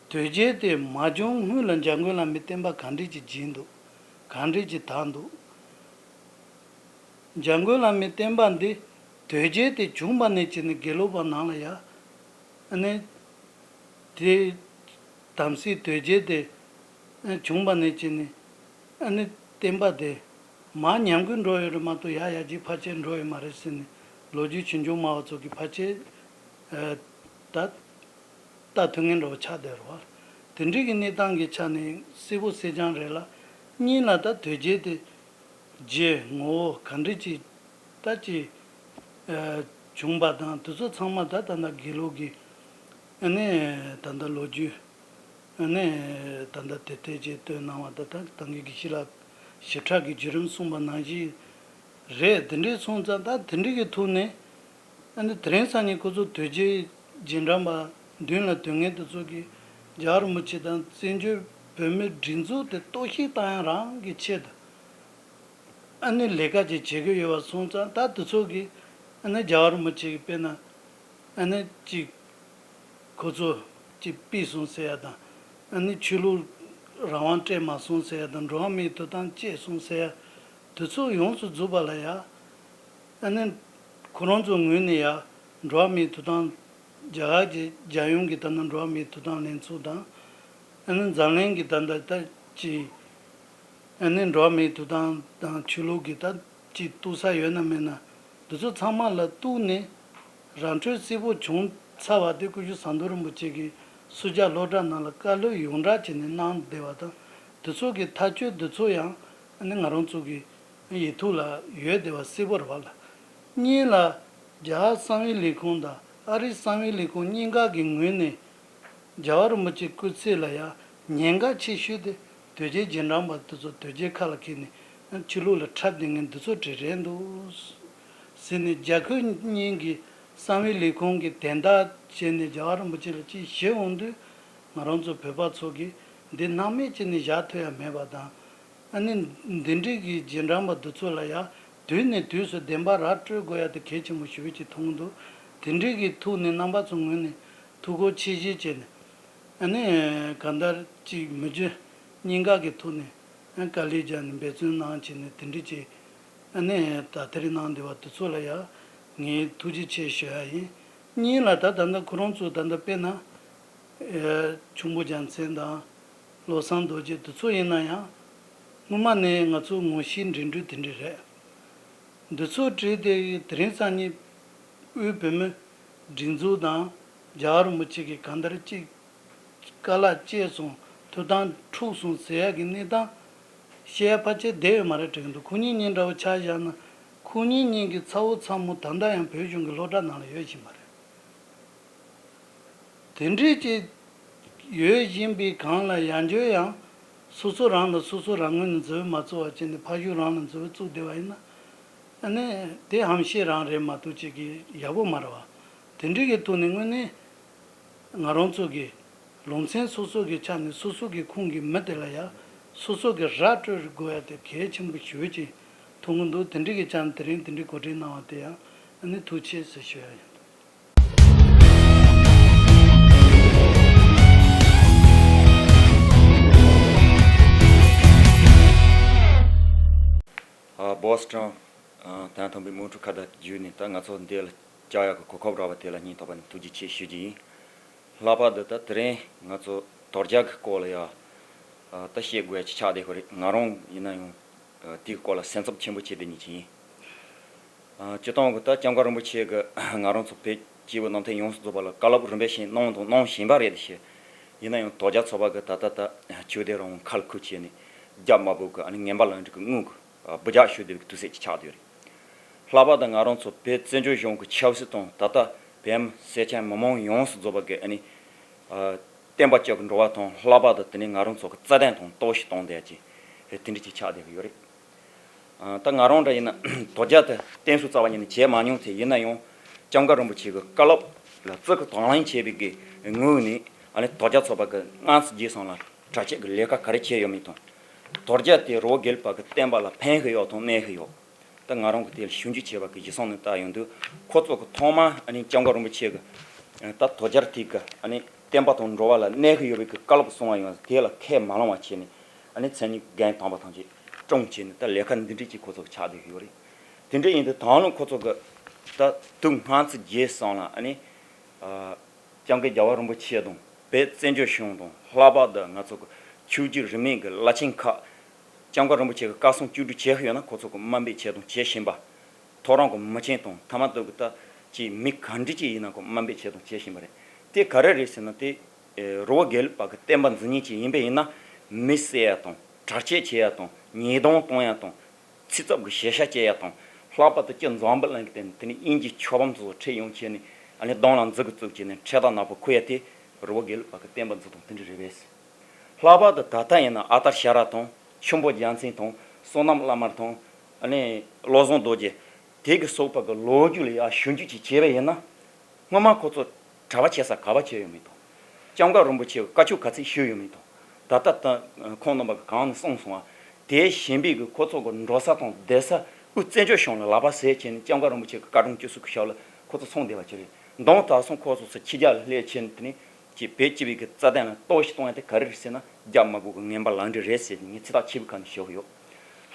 དོལ་རྒྱལ་དེ་མ་བྱུང་སྔོན་ལ་འཇམ་མགོན་བླ་མའི་བསྟན་པ་ག་འདྲས་ཀྱི་བྱས་འདུག་ག་འདྲས་ཀྱི་དར་འདུག་འཇམ་མགོན་བླ་མའི་བསྟན་པ་འདི་དོལ་རྒྱལ་དེ་བྱུང་བ་ནས་བྱས་ནས་དགེ་ལུགས་པ་ནང་ལ་ཡ། ཨ་ནི། དེ། དམ་སྲི་དོལ་རྒྱལ་དེ། ཨ་བྱུང་བ་ནས་བྱས་ནས། ཨ་ནི་བསྟན་པ་དེ། མར་ཉམས་རྒུད་འགྲོ་ཡོད་རེད་མ་གཏོགས་ཡར་ཡར་རྒྱས་ཕལ་ཆེར་འགྲོ་ཡོད་མ་རེད་ཟེར་ནས་ལོ་རྒྱུས་ཆོས་འབྱུང་སྨྲ་བ་ཚོ་གིས་ཕལ་ཆེར། ཨ། ད། ལྟ་ཐུབ་མཁན་འདྲ་བོ་ཆགས་བསྡད་རེད་བ། དེ་འདྲའི་གི་གནས་སྟངས་ཀྱི་ཆ་ནས་གསལ་པོ་གསལ་རྐྱང་རེད་ལ། གཉིས་ལ་ད་དོལ་རྒྱལ་དེ། རྒྱུ་ངོ་བོ་ག་འདྲ་ཅིག་ ད་ཅིག་བྱུང་པ་དང་། དེ་ཚོ་ཚང་མ་ད་ད་ལྟ་དགེ་ལུགས་ཀྱི་ཨ་ནི་ད་ལྟ་ལོ་རྒྱུས། ཨ་ནི་ད་ལྟ་དེབ་ཐེར་ཅིག་བཏོན་གནང་བ་དང་། ད་ད་གིན་དགེ་བཤེས་ལགས་ཞིབ་ཕྲ་གི་བརྒྱུད་རིམ་གསུངས་པ་ནང་བཞིན་རེད། དེ་འདྲའི་སོང་ཙང་ད་དེ་འདྲའི་གི་ཐོག་ནས། ཨ་ནི་དེ་རིང་སང་ཉིན་ཁོ་ཚོ་དོལ་རྒྱལ་རྗེས་འབྲང་པ་མདུན་ལ་སྡོད་མཁན་དེ་ཚོ་གིས་རྒྱལ་བ་རིན་པོ་ཆེ་དང་བཙན་བྱོལ་བོད་མིའི་སྒྲིག་འཛུགས་དེ་གཏོར་བཤིག་བཏང་ཡ་རང་གི་ཆེད་དུ། ཨ་ནི་ལས་ཀ་ཅིག་བྱེད་ཀྱི་ཡོད་པ་སོང་ཙང་། ད་དེ་ཚོ་གིས་ཨ་ནི་རྒྱལ་བ་རིན་པོ་ཆེ་གི་དཔེར་ན་ཨ་ནི་ཅིག་ཁོ་ཚོ་ཅིག་ཕུད་སོང་ཟེར་ཡ་དང་། ཨ་ནི་ཆོས་ལུགས་རང་དབང་སྤྲད་མ་སོང་ཟེར་ཡ་དང་། འགྲོ་བ་མིའི་ཐོབ་ཐང་བཅད་སོང་ཟེར་ཡ། དེ་ཚོ་ཡོངས་སུ་རྫོགས་པ་ལ་ཡ། ཨ་ནི་ཁོ་རང་ཚོའི་ངོས་ནས་ཡ་འགྲོ་བ་མིའི་ཐོབ་ཐང་། རྒྱ་གར་གྱི་རྒྱལ་ཡོངས་ཀྱི་ད་ལྟ་འགྲོ་བ་མིའི་ཐོབ་ཐང་ལྷན་ཚོགས་དང་། ཨ་ནི་འཛམ་གླིང་གི་ད་ལྟ་ད་ཅི། ཨ་ནི་འགྲོ་བ་མིའི་ཐོབ་ཐང་དང་ཆོས་ལུགས་ཀྱི་ད་ཅི་གཏུག་ས་ཡོད་ན་མེད་ན། འདི་ཚོ་ཚང་མ་ལ་གཏུགས་ནས་ར་འཕྲོད་གསལ་པོ་བྱུང་ཚར་བ་དེ། སྐུ་ཞབས་ཟམ་གདོང་རིན་པོ་ཆེ་གིས་སུམ་བརྒྱ་སློབ་གྲྭ་ནང་ལ་བཀའ་སློབ་ཡོངས་གྲགས་བྱས་ནས་གནང་བསྡད་པ་དང་། འདི་ཚོ་གི་ཐག་གཅོད་འདི་ཚོ་ཡང་ཨ་ནི་ང་རང་ཚོ་གི་ཡིག་ཐོག་ལ་ཡོད་བསྡད་པ་གསལ་པོ་རེད་པ་ལགས། གཉིས་ལ། རྒྱ་གར་གསང་བའི་ལས་ཁུངས་དང་ཨ་རིའི་གསང་བའི་ལས་ཁུངས་གཉིས་ཀ་གི་ངོས་ནས་རྒྱལ་བ་རིན་པོ་ཆེའི་སྐུ་ཚེ་ལ་ཡང་ཉེན་ཁ་ཆེ་ཤོས་དེ་དོལ་རྒྱལ་རྗེས་འབྲང་པ་དེ་ཚོ་དོལ་རྒྱལ་ཁ་ལ་འཁྱེར་ནས་ཆོས་ལུགས་ལ་འཁྲབ་བསྡད་མཁན་འདི་ཚོ་གྲས་རེད་འདུག་ཟེར་ནས། རྒྱ་ཁོལ་གཉིས་ཀྱི་གསང་བའི་ལས་ཁུངས་ཀྱིས་དན་རྟགས་བྱས་ནས་རྒྱལ་བ་རིན་པོ་ཆེ་ལ་ཅིག་ཞུས་འོང་དུས། ང་རང་ཚོ་བོད་པ་ཚོ་གིས་འདི་སྣང་མེད་བྱས་ནས་བཞག་ཐུབ་ཡ་མེད་པ་དང་། ཨ་ནི་འདི་འདྲའི་གི་རྗེས་འབྲང་པ་འདི་ཚོ་ལ་ཡ་དུས་ནས་དུས་སུ་བདེན་པ་ར་སྤྲོད་དགོས་ཡ་དེ་གལ་ཆེན་པོ་ཞེ་པོ་ཅིག་མཐོང་གི་འདུག་དེ་འདྲའི་གི་ཐོག་ནས་རྣམ་པ་ཚོ་ངོས་ནས་ཐུགས་ཁུར་ཆེ་བཞེས་བྱས་ནས། ཨ་ནི་གང་ལྟར་ཅིག་མི་རྒྱུ་གཉིས་ཀ་གི་ཐོག་ནས་དཀའ་ལས་བརྒྱབ་ནས་འབད་བརྩོན་གནང་བྱས་ནས། དེ་འདྲའི་ཅིག་ཨ་ནི་དག་ཐེར་གནང་བསྡད་པ་དེ་ཚོ་ལ་ཡ་ངས་ཐུགས་རྗེ་ཆེ་ཞུ་ཡ་ཡིན། གཉིས་ལ། ད་ད་ལྟ་ཁོ་རང་ཚོ་ད་ལྟ་དཔེར་ན། ཨེ། ཁྱུང་པོ་རྒྱལ་མཚན་དང་བློ་བཟང་རྡོ་རྗེ་དེ་ཚོ་ཡིན་ན་ཡང་། སྔོན་མ་ནས་ང་ཚོ་ངོ་ཤེས་འདྲིས་འདྲིས་དེ་འདྲ་རེད། འདི་ཚོ་བྲིས་ཏེ་དེ་རིང་སང་ཉིན་དབུས་བོད་མི་སྒྲིག་འཛུགས་དང་རྒྱལ་བ་རིན་པོ་ཆེ་གིས་གང་ལྟར་ཅིག་དཀའ་ལས་བཅད་སོང་། ཐོབ་ཐང་འཕྲོག་སོང་ཟེར་ཡག་གི་གནས་སྟངས་བཤད་ཡ་ཕལ་ཆེར་བསྡད་ཡོད་མ་རེད་དྲན་གྱི་འདུག་ཁོ་གཉིས་གཉིས་འདྲ་བོ་ཆ་བཞག་ན། ཁོ་གཉིས་གཉིས་ཀྱི་ཚ་བོ་ཚ་མོ་ད་ལྟ་ཡང་བོད་གཞུང་གི་སློབ་གྲྭ་ནང་ལ་ཡོད་བཞིན་པ་རེད། དེ་འདྲས་ཅིག་ཡོད་བཞིན་པའི་སྒང་ལ་ཡང་བསྐྱར་ཡང་སོ་སོ་རང་ལ་སོ་སོ་རང་ངོས་ནས་འཛུལ་མ་བཙུགས་པ་བྱས་ནས་ཕ་ཤུལ་རང་ལ་འཛུལ་བཙུགས་བསྡད་པ་ཡིན་ན། ཨ་ནི་དེ་ཧམ་བཤད་རང་རེད་མ་གཏོགས་ཅིག་གི་ཡག་པོ་མ་རེད་བ། དེ་འདྲས་ཀྱི་ཐོག་ནས་དངོས་གནས་ང་རང་ཚོ་གི་ལུང་ཚན་སོ་སོ་གི་ཆ་ནས་སོ་སོ་གི་ཁོངས་ཀྱི་མི་དེ་ལ་ཡ་སོ་སོ་གི་ར་སྤྲོད་དགོས་ཡ་དེ་གལ་ཆེན་པོ་ཞེ་པོ་ཅིག་མཐོང་གི་འདུག་དེ་འདྲས་ཀྱི་ཆ་ནས་དེ་རིང་དེ་འདྲའི་གོ་སྒྲིག་གནང་བ་དེ་ཡང་ཨ་ནི་ཐུགས་རྗེ་ཆེ་ཟེར་ཞུ་ཡ་ཡིན། ཨ། བྷོ་སི་ཊོན། ཨ། ཐན་ཐོན་པའི་དམངས་ཁྲོད་ཁ་བརྡ་བརྒྱུད་ནས་ད་ང་ཚོ་འདི་ལ་བཅར་ཡག་གི་གོ་སྐབས་རག་པ་དེ་ལ་སྙིང་ཐག་པ་ནས་ཐུགས་རྗེ་ཆེ་ཞུ་རྒྱུ་ཡིན། ལྷག་པར་དུ་ད་དེ་རིང་ང་ཚོ་དོལ་རྒྱལ་གྱི་སྐོར་ལ་ཡ། ཨ། ད་བཤད་དགོས་ཡ་ཅིག་ཆགས་བསྡད་ཡོད་རེད། ང་རང་ཡིན་ན་ཡང་དེའི་སྐོར་ལ་སེམས་འཚབ་ཆེན་པོ་བྱེད་བསྡད་མཁན་ཅིག་ཡིན། ཨ། སྤྱིར་བཏང་གི་ད་སྐྱབས་མགོན་རིན་པོ་ཆེ་གིས་ང་རང་ཚོ་བོད་སྐྱེ་བོ་རྣམ་ཐར་ཡོངས་སུ་རྫོགས་པ་ལ་བཀའ་སློབ་རིམ་པས་བཞིན་གནང་དང་གནང་བཞིན་པ་རེད་ཤག་ཡིན་ན་ཡང་དོལ་རྒྱལ་ཚོགས་པ་གིས་ད་ལྟ་ད་ཆོས་དད་རང་དབང་ཁ་ལ་ཁུར་བྱས་ནས་རྒྱབ་མ་བོར་གི། ཨ་ནི་ངན་པ་ལང་ཀྲིག་གི་དངུལ་གི། ཨ། སྦུ་རྒྱག་ཞུ་བསྡད་པའི་དུས་ཚོད་ཅིག་ཆགས་བསྡད་ཡོད་རེད། ལྷག་པར་དུ་ང་རང་ཚོ་བོད་བཙན་བྱོལ་གཞུང་གི་ཆབ་སྲིད་དང་། ད་ལྟ་བོད་མི་སེར་སྐྱ་མི་མང་ཡོངས་སུ་རྫོགས་པ་གིས་ཨ་ནི། ཨ། བསྟན་པ་སྐྱོབ་ཀྱི་འགྲོ་བ་དང་། ལྷག་པར་དུ་དེ་ནས་ང་རང་ཚོ་གི་རྩ་དོན་དང་གཏོར་བཤིག་གཏོང་བསྡད་ཀྱི་དེ་འདྲ་ཅིག་ཆགས་བསྡད་ཀྱི་ཡོད་རེད། ཨ། ད་ང་རང་འདྲ་ཡིན་ན་དོལ་རྒྱལ་དེ་བསྟེན་གསོལ་རྩ་བ་ཉིད་ནས་བྱས་མ་མྱོང་ཚེ། ཡིན་ན་ཡང་སྐྱབས་མགོན་རིན་པོ་ཆེ་གི་བཀའ་སློབ་ལ་བརྩི་བཀུར་དང་ལེན་བྱས་པའི་གི་ངོས་ནས། ཨ་ནི་དོལ་རྒྱལ་ཚོགས་པ་གིས་སྔ་ཕྱི་རྗེས་གསུམ་ལ་དྲག་ཆས་ཀྱི་ལས་ཀ་ག་རེ་བྱས་ཡོད་མེད་དང་། དོལ་རྒྱལ་དེ་རི་བོ་དགེ་ལུགས་པ་གི་བསྟན་པ་ལ་ཕན་གི་ཡོད་དང་གནོད་གི་ཡོད། ད་ང་རང་གིས་དེ་ལ་ཞིབ་འཇུག་བྱས་པ་གི་གཞི་བཟུང་ནས་བལྟ་ཡོང་དུས། ཁོ་ཚོ་གིས་ཐོག་མར་ཨ་ནི་སྐྱབས་མགོན་རིན་པོ་ཆེ་གི་ད་དོལ་རྒྱལ་དེ་གི་ཨ་ནི་བསྟན་པ་དང་འགྲོ་བ་ལ་གནོད་གི་ཡོད་པའི་གི་བཀའ་སློབ་གསུངས་པ་ཡིན་ན། དེ་ལ་ཁས་མ་བླངས་པ་བྱས་ནས། ཨ་ནི་མཚན་ཉིད་རྒན་དམ་པ་ཐམས་ཅད་བཀྲོངས་བྱས་ནས། ད་ལས་ཀ་འདི་འདྲས་ཅིག་ཁོ་ཚོ་གིས་ཆགས་བསྡད་ཀྱི་ཡོད་རེད། དེ་འདྲ་ཡིན་དུས་ད་ལོ་ཁོ་ཚོ་གིས་ད་དུས་སྔ་ཕྱི་རྗེས་གསུམ་ལ་ཨ་ནི། ཨ། སྐྱབས་མགོན་རྒྱལ་བ་རིན་པོ་ཆེ་དང་བོད་བཙན་བྱོལ་གཞུང་དང་། ལྷག་པར་དུ་ང་ཚོ་གི་ཆོས་བརྒྱུད་རིས་མེད་ཀྱི་བླ་ཆེན་ཁག་སྐྱབས་མགོན་རིན་པོ་ཆེ་གི་བཀའ་གསུང་བཅོས་སྒྲིག་བྱེད་ཀྱི་ཡོད་ན། ཁོ་ཚོ་གིས་དམའ་འབེབས་བྱས་དང་བྱེད་བཞིན་པ། ཐོ་རངས་ཀྱི་མི་ཆེན་དང་། མཐའ་མ་དུ་གི་ད་ཅིག་མི་ག་འདྲ་ཅིག་ཡིན་ན་ཁོ་དམའ་འབེབས་བྱས་དང་བྱེད་བཞིན་པ་རེད། དེ་ག་རེ་རེད་ཟེར་ན། དེ། ཨེ། རི་བོ་དགེ་ལུགས་པ་གི་བསྟན་པ་འཛིན་མཁན་ཅིག་ཡིན་པ་ཡིན་ན། མི་བསད་ཡ་དང་། དྲག་སྐྱེད་བྱེད་ཡ་དང་། ཉེས་རྡུང་གཏོང་ཡ་དང་། ཚིག་རྩུབ་ཀྱི་ཞན་ཆ་སྐྱེ་ཡ་དང་ ལྷག་པར་དུ་སྤྱི་འཛམ་བུ་གླིང་གི་སྟེང་དེ་ནས་དབྱིན་ཇིའི་ཆོས་བམ་སོགས་ཁྲིད་ཡོང་བྱས་ནས་ཨ་ནི་གདོང་ལ་མཛུ་གུ་བཙུགས་བྱས་ནས་འཕྲེད་དང་ནག་པོ་ཁུར་ཡ་དེ་རི་བོ་དགེ་ལུགས་པ་གི་བསྟན་པ་འཛུགས་སྟངས་དེ་འདྲ་རེད་པས། ལྷག་པར་དུ་ད་ལྟ་ཡིན་ན་ཨ་སྟག་ཤ་ར་དང་ཆོས་འབོར་རྒྱལ་མཚན་དང་བསོད་ནམས་བླ་མ་དང་ཨ་ནི་བློ་བཟང་རྡོ་རྗེ་དེ་གི་སོགས་པ་གི་ལོ་རྒྱུས་ལ་ཡང་ཞིབ་འཇུག་ཅིག་བྱས་པ་ཡིན་ན། སྔོན་མ་ཁོ་ཚོ་གྲྭ་པ་བྱེད་ས་ག་པར་བྱས་ཡོད་མེད་དང་། སྐྱབས་མགོན་རིན་པོ་ཆེ་གི་བཀའ་ཆོས་ག་ཚོད་ཞུས་ཡོད་མེད་དང་། ད་ལྟ་ད་ཁོང་རྣམ་པ་གི་གང་ནས་གསུངས་སོང་བ། དེ་གཞན་པའི་གི་ཁོ་ཚོ་གི་འགྲོ་ས་དང་བསྡད་ས་དབུ་བཙན་བྱོལ་གཞུང་ལ་ལག་པ་བཟེད་བྱས་ནས་སྐྱབས་མགོན་རིན་པོ་ཆེ་གི་བཀའ་དྲུང་བཅུ་གསུམ་གི་ཞབས་ལ་ཁོ་ཚོ་སོང་བསྡད་པ་ཅིག་རེད། མདང་དག་སང་ཁོ་ཚོ་ཚོ་ཕྱི་རྒྱལ་ལ་སླེབས་བྱས་ནས་དེ་ནས་ཀྱི་བོད་སྤྱི་པའི་གི་རྩ་དོན་ལ་གཏོར་བཤིག་གཏོང་ཡ་དེ་ག་རེ་རེད་ཟེར་ན་རྒྱ་དམར་པོ་གི་ངན་པ་ལག་འབྲེལ་རེད་ཟེར་ནས་ངས་ཚིག་ཐག་ཆོད་པོ་ག་ནས་ཞུ་གི་ཡོད།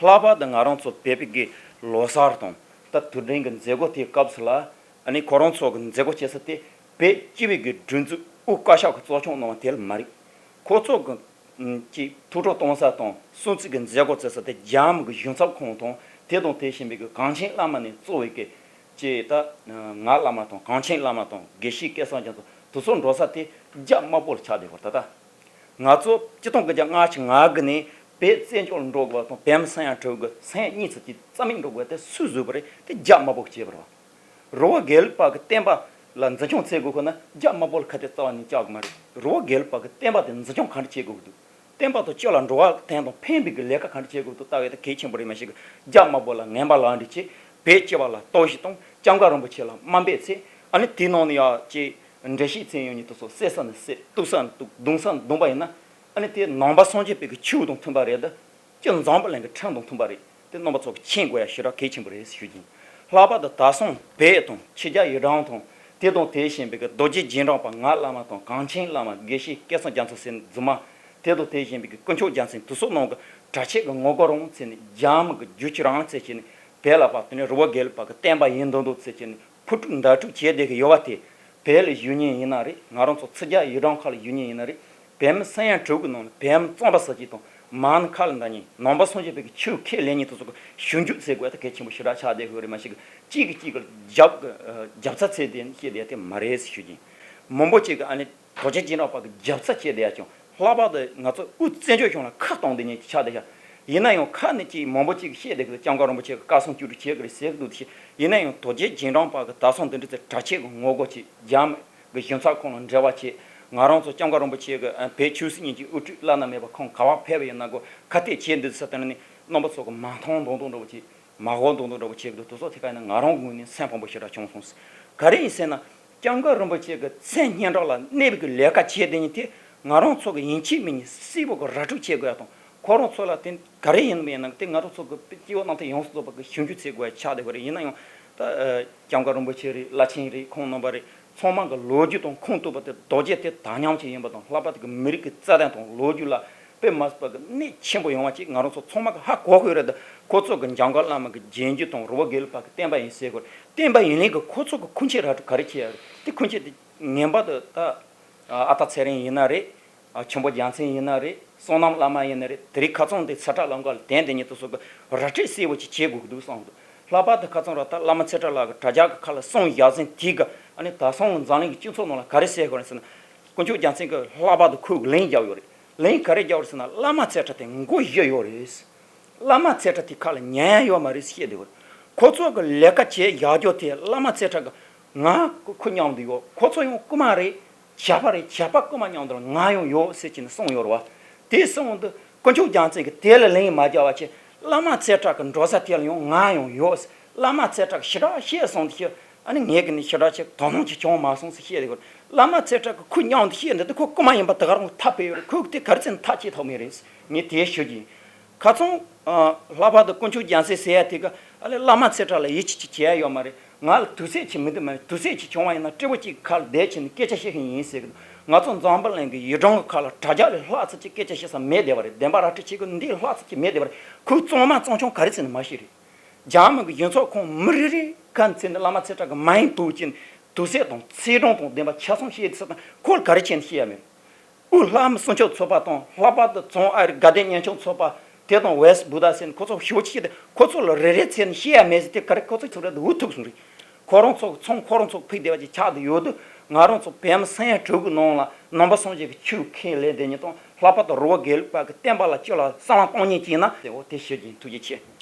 ལྷག་པར་དུ་ང་རང་ཚོ་བོད་པའི་གི་ལོ་གསར་དང་ད་དུས་དྲན་གི་མཛད་སྒོ་དེའི་སྐབས་སུ་ལ། ཨ་ནི་ཁོ་རང་ཚོ་གི་མཛད་སྒོ་བྱེད་ས་དེ་བོད་སྤྱི་པའི་གི་སྒྲིག་འཛུགས་དབུ་བཀའ་ཤག་གི་གཙོ་སྐྱོང་གནང་བ་དེ་ལ་མ་རེད། ཁོ་ཚོ་གི་ཅིག་ཐུགས་སྤྲོ་གཏོང་ས་དང་སྲུང་བརྩི་གི་མཛད་སྒོ་བྱེད་ས་དེ་རྒྱ་མི་གི་གཞུང་ཚབ་ཁང་དང་དེ་དང་དེ་བཞིན་པའི་གི་གངས་ཅན་བླ་མ་ནས་གཙོ་བའི་གི་ཅིག་ད་ང་བླ་མ་དང་གངས་ཅན་བླ་མ་དང་དགེ་བཤེས་སྐལ་བཟང་རྒྱ་མཚོ་དེ་ཚོ་འགྲོ་ས་དེ་རྒྱ་དམར་པོ་ལ་ཆགས་བསྡད་པ་རེད་ད་ལྟ། ང་ཚོ་སྤྱི་སྟོང་དགུ་བརྒྱ་ལྔ་བཅུ་ང་དགུ་ནས་བོད་བཙན་བྱོལ་འགྲོ་དགོས་པ་དང་བོད་མི་ས་ཡ་དྲུག་གི་ས་ཡ་གཉིས་ཙམ་གྱི་རྩ་མེད་འགྲོ་དགོས་པ་དེ་སུས་བཟོས་པ་རེད། དེ་རྒྱ་དམར་པོ་གིས་བྱས་པ་རེད་བ། རི་བོ་དགེ་ལུགས་པ་གི་བསྟན་པ་ལ་འཛིན་སྐྱོང་བྱེད་དགོས་ཁོ་ན་རྒྱ་དམར་པོ་ལ་ཁ་གཏད་རྩ་བ་ནས་བཅག་གི་མ་རེད། རི་བོ་དགེ་ལུགས་པ་གི་བསྟན་པ་དེ་འཛིན་སྐྱོང་ག་འདྲ་བྱེད་དགོས་ཀྱི་འདུག་བསྟན་པ་དང་སྤྱི་ལ་འགྲོ་བ་དོན་དང་ཕན་པའི་གི་ལས་ཀ་ག་འདྲ་བྱེད་དགོས་འདུག་ལྟ་བའི་ད་གལ་ཆེན་པོ་རེད། མ་གཞི་གི་རྒྱ་དམར་པོ་ལ་ངན་པ་ལག་འབྲེལ་བྱེད། བོད་སྤྱི་པ་ལ་གཏོར་བཤིག་གཏོང་། སྐྱབས་མགོན་རིན་པོ་ཆེ་ལ་དམའ་འབེབས་བྱེད། ཨ་ནི་དེའི་ནང་ནས་ཡང་ཅིག་འགྲེལ་བཤད་མཚན་ཡོད་མཁན་དེ་ཚོ་བསད་ས་ནས་བསད། གཏུབ་ས་ནས་གཏུབ། རྡུང་ས་ནས་རྡུང་པ་ཡིན་ན། ཨ་ནི་དེ་ནང་པ་སངས་རྒྱས་པའི་གི་ཆོས་དང་མཐུན་པ་རེད་ད། སྤྱི་འཛམ་བུ་གླིང་གི་ཁྲིམས་དང་མཐུན་པ་རེད། དེ་རྣམ་པ་ཚོ་གིས་མཁྱེན་དགོས་ཡ་ཞེ་དྲག་གལ་ཆེན་པོ་རེད་ཞུ་རྒྱུ་ཡིན། ལྷག་པར་དུ་ད་སང་བོད་དང་ཕྱི་རྒྱལ་ཡུལ་གྲངས་དང་དེ་དང་དེ་བཞིན་པའི་གི་རྡོ་རྗེ་རྗེས་འབྲང་པ་ང་བླ་མ་དང་གངས་ཅན་བླ་མ་དགེ་བཤེས་སྐལ་བཟང་རྒྱ་མཚོ་ཟེར་རྫུན་མ། དེ་དང་དེ་བཞིན་པའི་གི་དཀོན་མཆོག་རྒྱལ་མཚན་དེ་ཚོ་ནང་གི་གྲྭ་ཆས་ཀྱི་ངོ་རྒོལ་རང་བྱས་ནས་རྒྱ་མི་གི་རྒྱུག་ཁྱི་རང་བྱས་བྱས་ནས་བོད་ལ་བབས་དེ་ནས་རི་བོ་དགེ་ལུགས་པ་གི་བསྟན་པ་ཡིན་མདོག་མདོག་བྱས་བྱས་ནས། ཕུ་དཀྲུག་མདའ་དཀྲུག་བྱས་བསྡད་ཀྱི་ཡོད་པ་དེ། བོད་ལ་བཞུགས་མཁན་ཡིན་ན་རེད། ང་རང་ཚོ་ཕྱི་རྒྱལ་ཡུལ་གྲངས་ཁག་ལ་བཞུགས་མཁན་ཡིན་ན་རེད། བོད་མི་ས་ཡ་དྲུག་གི་ནང་ནས་བོད་མི་རྩམ་པ་ཟ་མཁན་དང་མ་ཎི་ཁ་ལ་འདོན་མཁན། ནང་པ་སངས་རྒྱས་པའི་གི་ཆོས་ཁས་ལེན་མཁན་དེ་ཚོ་གི་ཞིབ་འཇུག་བྱེད་དགོས་ད་གལ་ཆེན་པོ་ཞེ་དྲག་ཆགས་བསྡད་ཡོད་རེད། མ་གཞི་གི་གཅིག་གིས་གཅིག་གི་རྒྱབ་རྒྱབ་རྩ་བྱས་ཏེ་བཤད་བསྡད་དེ་མ་རེད་ཞུ་རྒྱུ་ཡིན། མང་པོ་ཅིག་གིས་ཨ་ནི། རྡོ་རྗེ་རྗེས་འབྲང་པ་གི་རྒྱབ་རྩ་བྱས་བསྡད་ཡ་ཅུང་། ལྷག་པར་དུ་ང་ཚོ་དབུས་བཙན་བྱོལ་གཞུང་ལ་ཁ་གཏོང་བསྡད་མཁན་ཅིག་ཆགས་བསྡད་ཤག་ཡིན་ན་ཡང་ཁ་ནས་ཅིག་མང་པོ་ཅིག་གིས་བཤད་བསྡད་གི་སྐྱབས་མགོན་རིན་པོ་ཆེ་གི་བཀའ་གསུང་བཅུ་དྲུག་བྱེད་གི་རེད་ཟེར་གི་འདུག་ཤག་ཡིན་ན་ཡང་རྡོ་རྗེ་རྗེས་འབྲང་པ་གི་ད་སང་འདི་འདྲ་ཚེ་གྲྭ་ཆས་གི་ངོ་རྒོལ་བྱེད། རྒྱ་མི་གི་གཞུང་ཚབ་ཁང་ལ་འབྲེལ་བ་བྱེད། ང་རང་ཚོ་སྐྱབས་མགོན་རིན་པོ་ཆེ་གི་བོད་ཆོས་སྲིད་གཉིས་ཀྱི་དབུ་ཁྲིད་བླ་ན་མེད་པ་ཁོང་ག་པར་ཕེབས་པ་ཡིན་ན་གོ་ཁ་གཏད་བྱེད་འདུག་ཟེར་དེ་ནི་རྣམ་པ་ཚོ་གི་མ་མཐོང་མདོག་མདོག་འདྲ་པོ་བྱེད། མ་འོངས་དུང་དུང་འདྲ་པོ་བྱེད་ཀྱི་འདུག་དེ་ཚོ་དེ་ག་ཡིན་ན་ང་རང་ངོས་ནས་སེམས་ཕམ་པོ་ཞེ་དྲག་བྱུང་སོང་། ག་རེ་ཡིན་ཟེར་ན། སྐྱབས་མགོན་རིན་པོ་ཆེ་གི་མཚན་སྙན་གྲགས་ལ་གནས་པའི་གི་ལས་ཀ་བྱས་དེ་ཉིད་དེ་ང་རང་ཚོ་གི་ཡིན་གཅིག་མིན་གཉིས་གསལ་པོ་གི་ར་སྤྲོད་བྱེད་དགོས་ཡ་དང་། ཁོ་རང་ཚོ་ལ་དེ་ག་རེ་ཡིན་མིན་ཡིན་ན་དེ་ང་རང་ཚོ་གི་སྤྱི་བོ་གནམ་ཐེ་ཡོངས་སུ་རྫོགས་པ་གི་ཞིབ་འཇུག་བྱེད་དགོས་ཡ་ཆགས་བསྡད་པ་རེད། ཡིན་ན་ཡང་ད་སྐྱབས་མགོན་རིན་པོ་ཆེ་རེད། བླ་ཆེན་རེད། ཁོང་རྣམ་པ་རེད། ཚང་མ་གི་ལོ་རྒྱུས་དང་ཁུངས་གཏུགས་པ་དེ་རྡོ་རྗེ་དེ་དག་སྙོམས་ཅིག་ཡིན་པ་དང་། ལྷག་པར་དུ་གི་མི་རིགས་ཀྱི་རྩ་དོན་དང་ལོ་རྒྱུས་ལ་དཔེ་མ་སྲིད་པ་གི་གནད་ཆེན་པོ་ཡོང་བ་ཅིག་ང་རང་ཚོ་ཚང་མ་གི་ཧ་གོ་དགོས་རེད། ད་ཁོ་ཚོ་གི་འཇམ་མགོན་བླ་མ་གི་རྗེས་འཇུག་དང་རི་བོ་དགེ་ལུགས་པ་གི་བསྟན་པ་ཡིན་ཟེར་དགོས། བསྟན་པ་ཡིན་ལེ་གི་ཁོ་ཚོ་གི་འཁོན་ཆེན་ར་སྤྲོད་ག་རེ་བྱེད་ཡ་རེད། དེ་འཁོན་ཆེན་དེ་ངན་པ་དེ་ད་ཨ་སྟག་ཚེ་རིང་ཡིན་ན་རེད། ཆོས་འབོར་རྒྱལ་མཚན་ཡིན་ན་རེད། བསོད་ནམས་བླ་མ་ཡིན་ན་རེད། དེ་རིང་ཁ་སང་དེ་ཚ་དྲག་ལམ་ཁ་ལ་དེང་དེ་ཉིད་དུ་སོགས་ཀྱི་ར་སྤྲོད་གསལ་པོ་ཅིག་བྱེད་དགོས་ཀྱི་འདུག་བསམ་འདུག་ལྷག་པར་དུ་ཁ་སང་ར་ད་བླ་མ་ཚེ་བཀྲ་ལགས་ཀྱི་དྲ་རྒྱ་གི་ཁ་ལ་གསུང་ཡག་ཟིན་དེ་ག་ཨ་ནི་ད་སང་འཛམ་གླིང་གི་སྤྱི་ཚོགས་ནང་ལ་ག་རེ་བཤད་དགོས་རེད་ཟེར་ན། དཀོན་མཆོག་རྒྱལ་མཚན་གྱིས་ལྷག་པར་དུ་ཁོས་ལན་རྒྱབ་ཡོད་རེད། ལན་ག་རེ་རྒྱབ་རེད་ཟེར་ན། བླ་མ་ཚེ་བཀྲ་དེ་མགོ་བཞི་ཡོད་རེད། བླ་མ་ཚེ་བཀྲ་དེ་ཁ་ལ་ཉན་ཡ་ཡོད་མ་རེད་ཟེར་བཤད་བསྡད་ཡོད་རེད། ཁོ་ཚོ་གི་ལས་ཀ་བྱེད་ཡག་རྒྱུ་དེ་བླ་མ་ཚེ་བཀྲ་གི་ང་ཁོ་མཉམ་དུ་ཡོད། ཁོ་ཚོ་ཡང་རྐུ་མ་རེད། ཇག་པ་རེད། ཇག་པ་རྐུ་མ་མཉམ་དུ་ང་ཡང་ཡོད་ཟེར་གྱིན་གསུངས་ཡོད་རེད་བ། དེ་གསུངས་དུས་དཀོན་མཆོག་རྒྱལ་མཚན་གྱིས་དེ་ལ་ལན་མ་རྒྱབ་པ་བྱས། བླ་མ་ཚེ་བཀྲ་གི་འགྲོ་ས་དེ་ལ་ཡང་ང་ཡང་ཡོད། བླ་མ་ཚེ་བཀྲ་གིས་ཞེ་དྲག་བཤད་སོང་དུས་ཨ་ནི་ངས་གི་ནི་ཞེ་དྲག་ཅིག་དོ་སྣང་ཅིག་བྱུང་མ་སོང་ཟེར་བཤད་དེ། བླ་མ་ཚེ་བཀྲ་གིས་ཁོ་མཉམ་དུ་བཤད་འདི་དུས་ཁོ་རྐུ་མ་ཡིན་པ་དེ་ག་རང་ཐག་ཆོད་ཡོད་རེད། ཁོས་དེ་ག་རེ་བྱས་ན་ཐག་བཅད་ཐུབ་མེད་རེད། ངས་དེ་ཞུ་རྒྱུ་ཡིན། ཁ་སང་། ཨ། ལྷག་པར་དུ་དཀོན་མཆོག་རྒྱལ་མཚན་ཟེར་ཡ་དེ་ག་ཨ་ལས་བླ་མ་ཚེ་བཀྲ་ལ་ཡིད་ཆེས་ཅིག་བྱེད་ཡ་ཡོད་མ་རེད། ང་ལ་དུས་ཚོད་ཅིག་མི་འདུག་མ་རེད། དུས་ཚོད་ཅིག་བྱུང་བ་ཡིན་ན་སྤྲེལ་པོ་གཅིག་ཁ་ལ་བསྡད་བྱས་ནས་སྐད་ཆ་བཤད་མཁན་ཡིན་ཟེར་གི་འདུག་ང་ཚོ་འཛམ་བུ་གླིང་གི་ཡུལ་གྲངས་ཀྱི་ཁ་ལ་དྲ་རྒྱ་ལས་ལྷག་ཙམ་ཅིག་སྐད་ཆ་བཤད་ས་མེད་བསྡད་པ་རེད། བདེན་པ་ར་སྤྲོད་བྱེད་དགོས་འདི་ལྷག་ཙམ་ཅིག་མེད་བསྡད་པ་རེད། ཁོས་གཙང་མ་གཙང་རྐྱང་ག་རེ་བྱས་ནས་མ་ཤེས་རེད། རྒྱ་མི་གི་གཞུང་ཚབ་ཁང་མི་རེ་རེ་ཁ་འཛིན་ནས་བླ་མ་ཚེ་བཀྲ་གི་མ་ཡིན་དུ་བྱས་ནས་དུས་ཚོད་དང་ཚེས་གྲངས་དང་བདེན་པ་ཆ་ཚང་བཤད་ས་དང་ཁོ་ལ་ག་རེ་བྱས་ནས་བཤད་ཡ་མེད། དབུས་ལྷ་མི་སྲུང་སྐྱོབ་ཚོགས་པ་དང་། ལྷག་པར་དུ་བྱང་ཨ་རི་དགའ་ལྡན་གཉེན་སྐྱོང་ཚོགས་པ་དེ་དང་ཝེ་སི་བུ་དྷ་ཟེར་ནས་ཁོ་ཚོ་ཞེ་པོ་ཅིག་བཤད་དེ། ཁོ་ཚོ་ལ་རེ་རེ་བྱས་ནས་བཤད་ཡ་མེད་ཟེར་དེ་ག་རེ་ཁོ་ཚོ་ཚོ་རེ་འུ་ཐུག་སོང་རེད། ཁོ་རང་ཚོ་ཚང་ཁོ་རང་ཚོ་ཕུག་བདེ་བ་ཅིག་ཆགས་བསྡད་ཡོད་དུས། ང་རང་ཚོ་བོད་མི་ས་ཡ་དྲུག་གི་ནང་ལ་ནང་པ་སངས་རྒྱས་ཀྱི་ཆོས་ཁས་ལེན་བསྡད་མཁན་དང་། ལྷག་པར་དུ་རི་བོ་དགེ་ལུགས་པ་གི་བསྟན་པ་ལ་སྤྱི་ལ་བསམ་བློ་གཏོང་མཁན་ཅིག་ཡིན་ན་དེ་འོ་དེ་ཞུ་རྒྱུ་ཡིན། ཐུགས་རྗེ་ཆེ།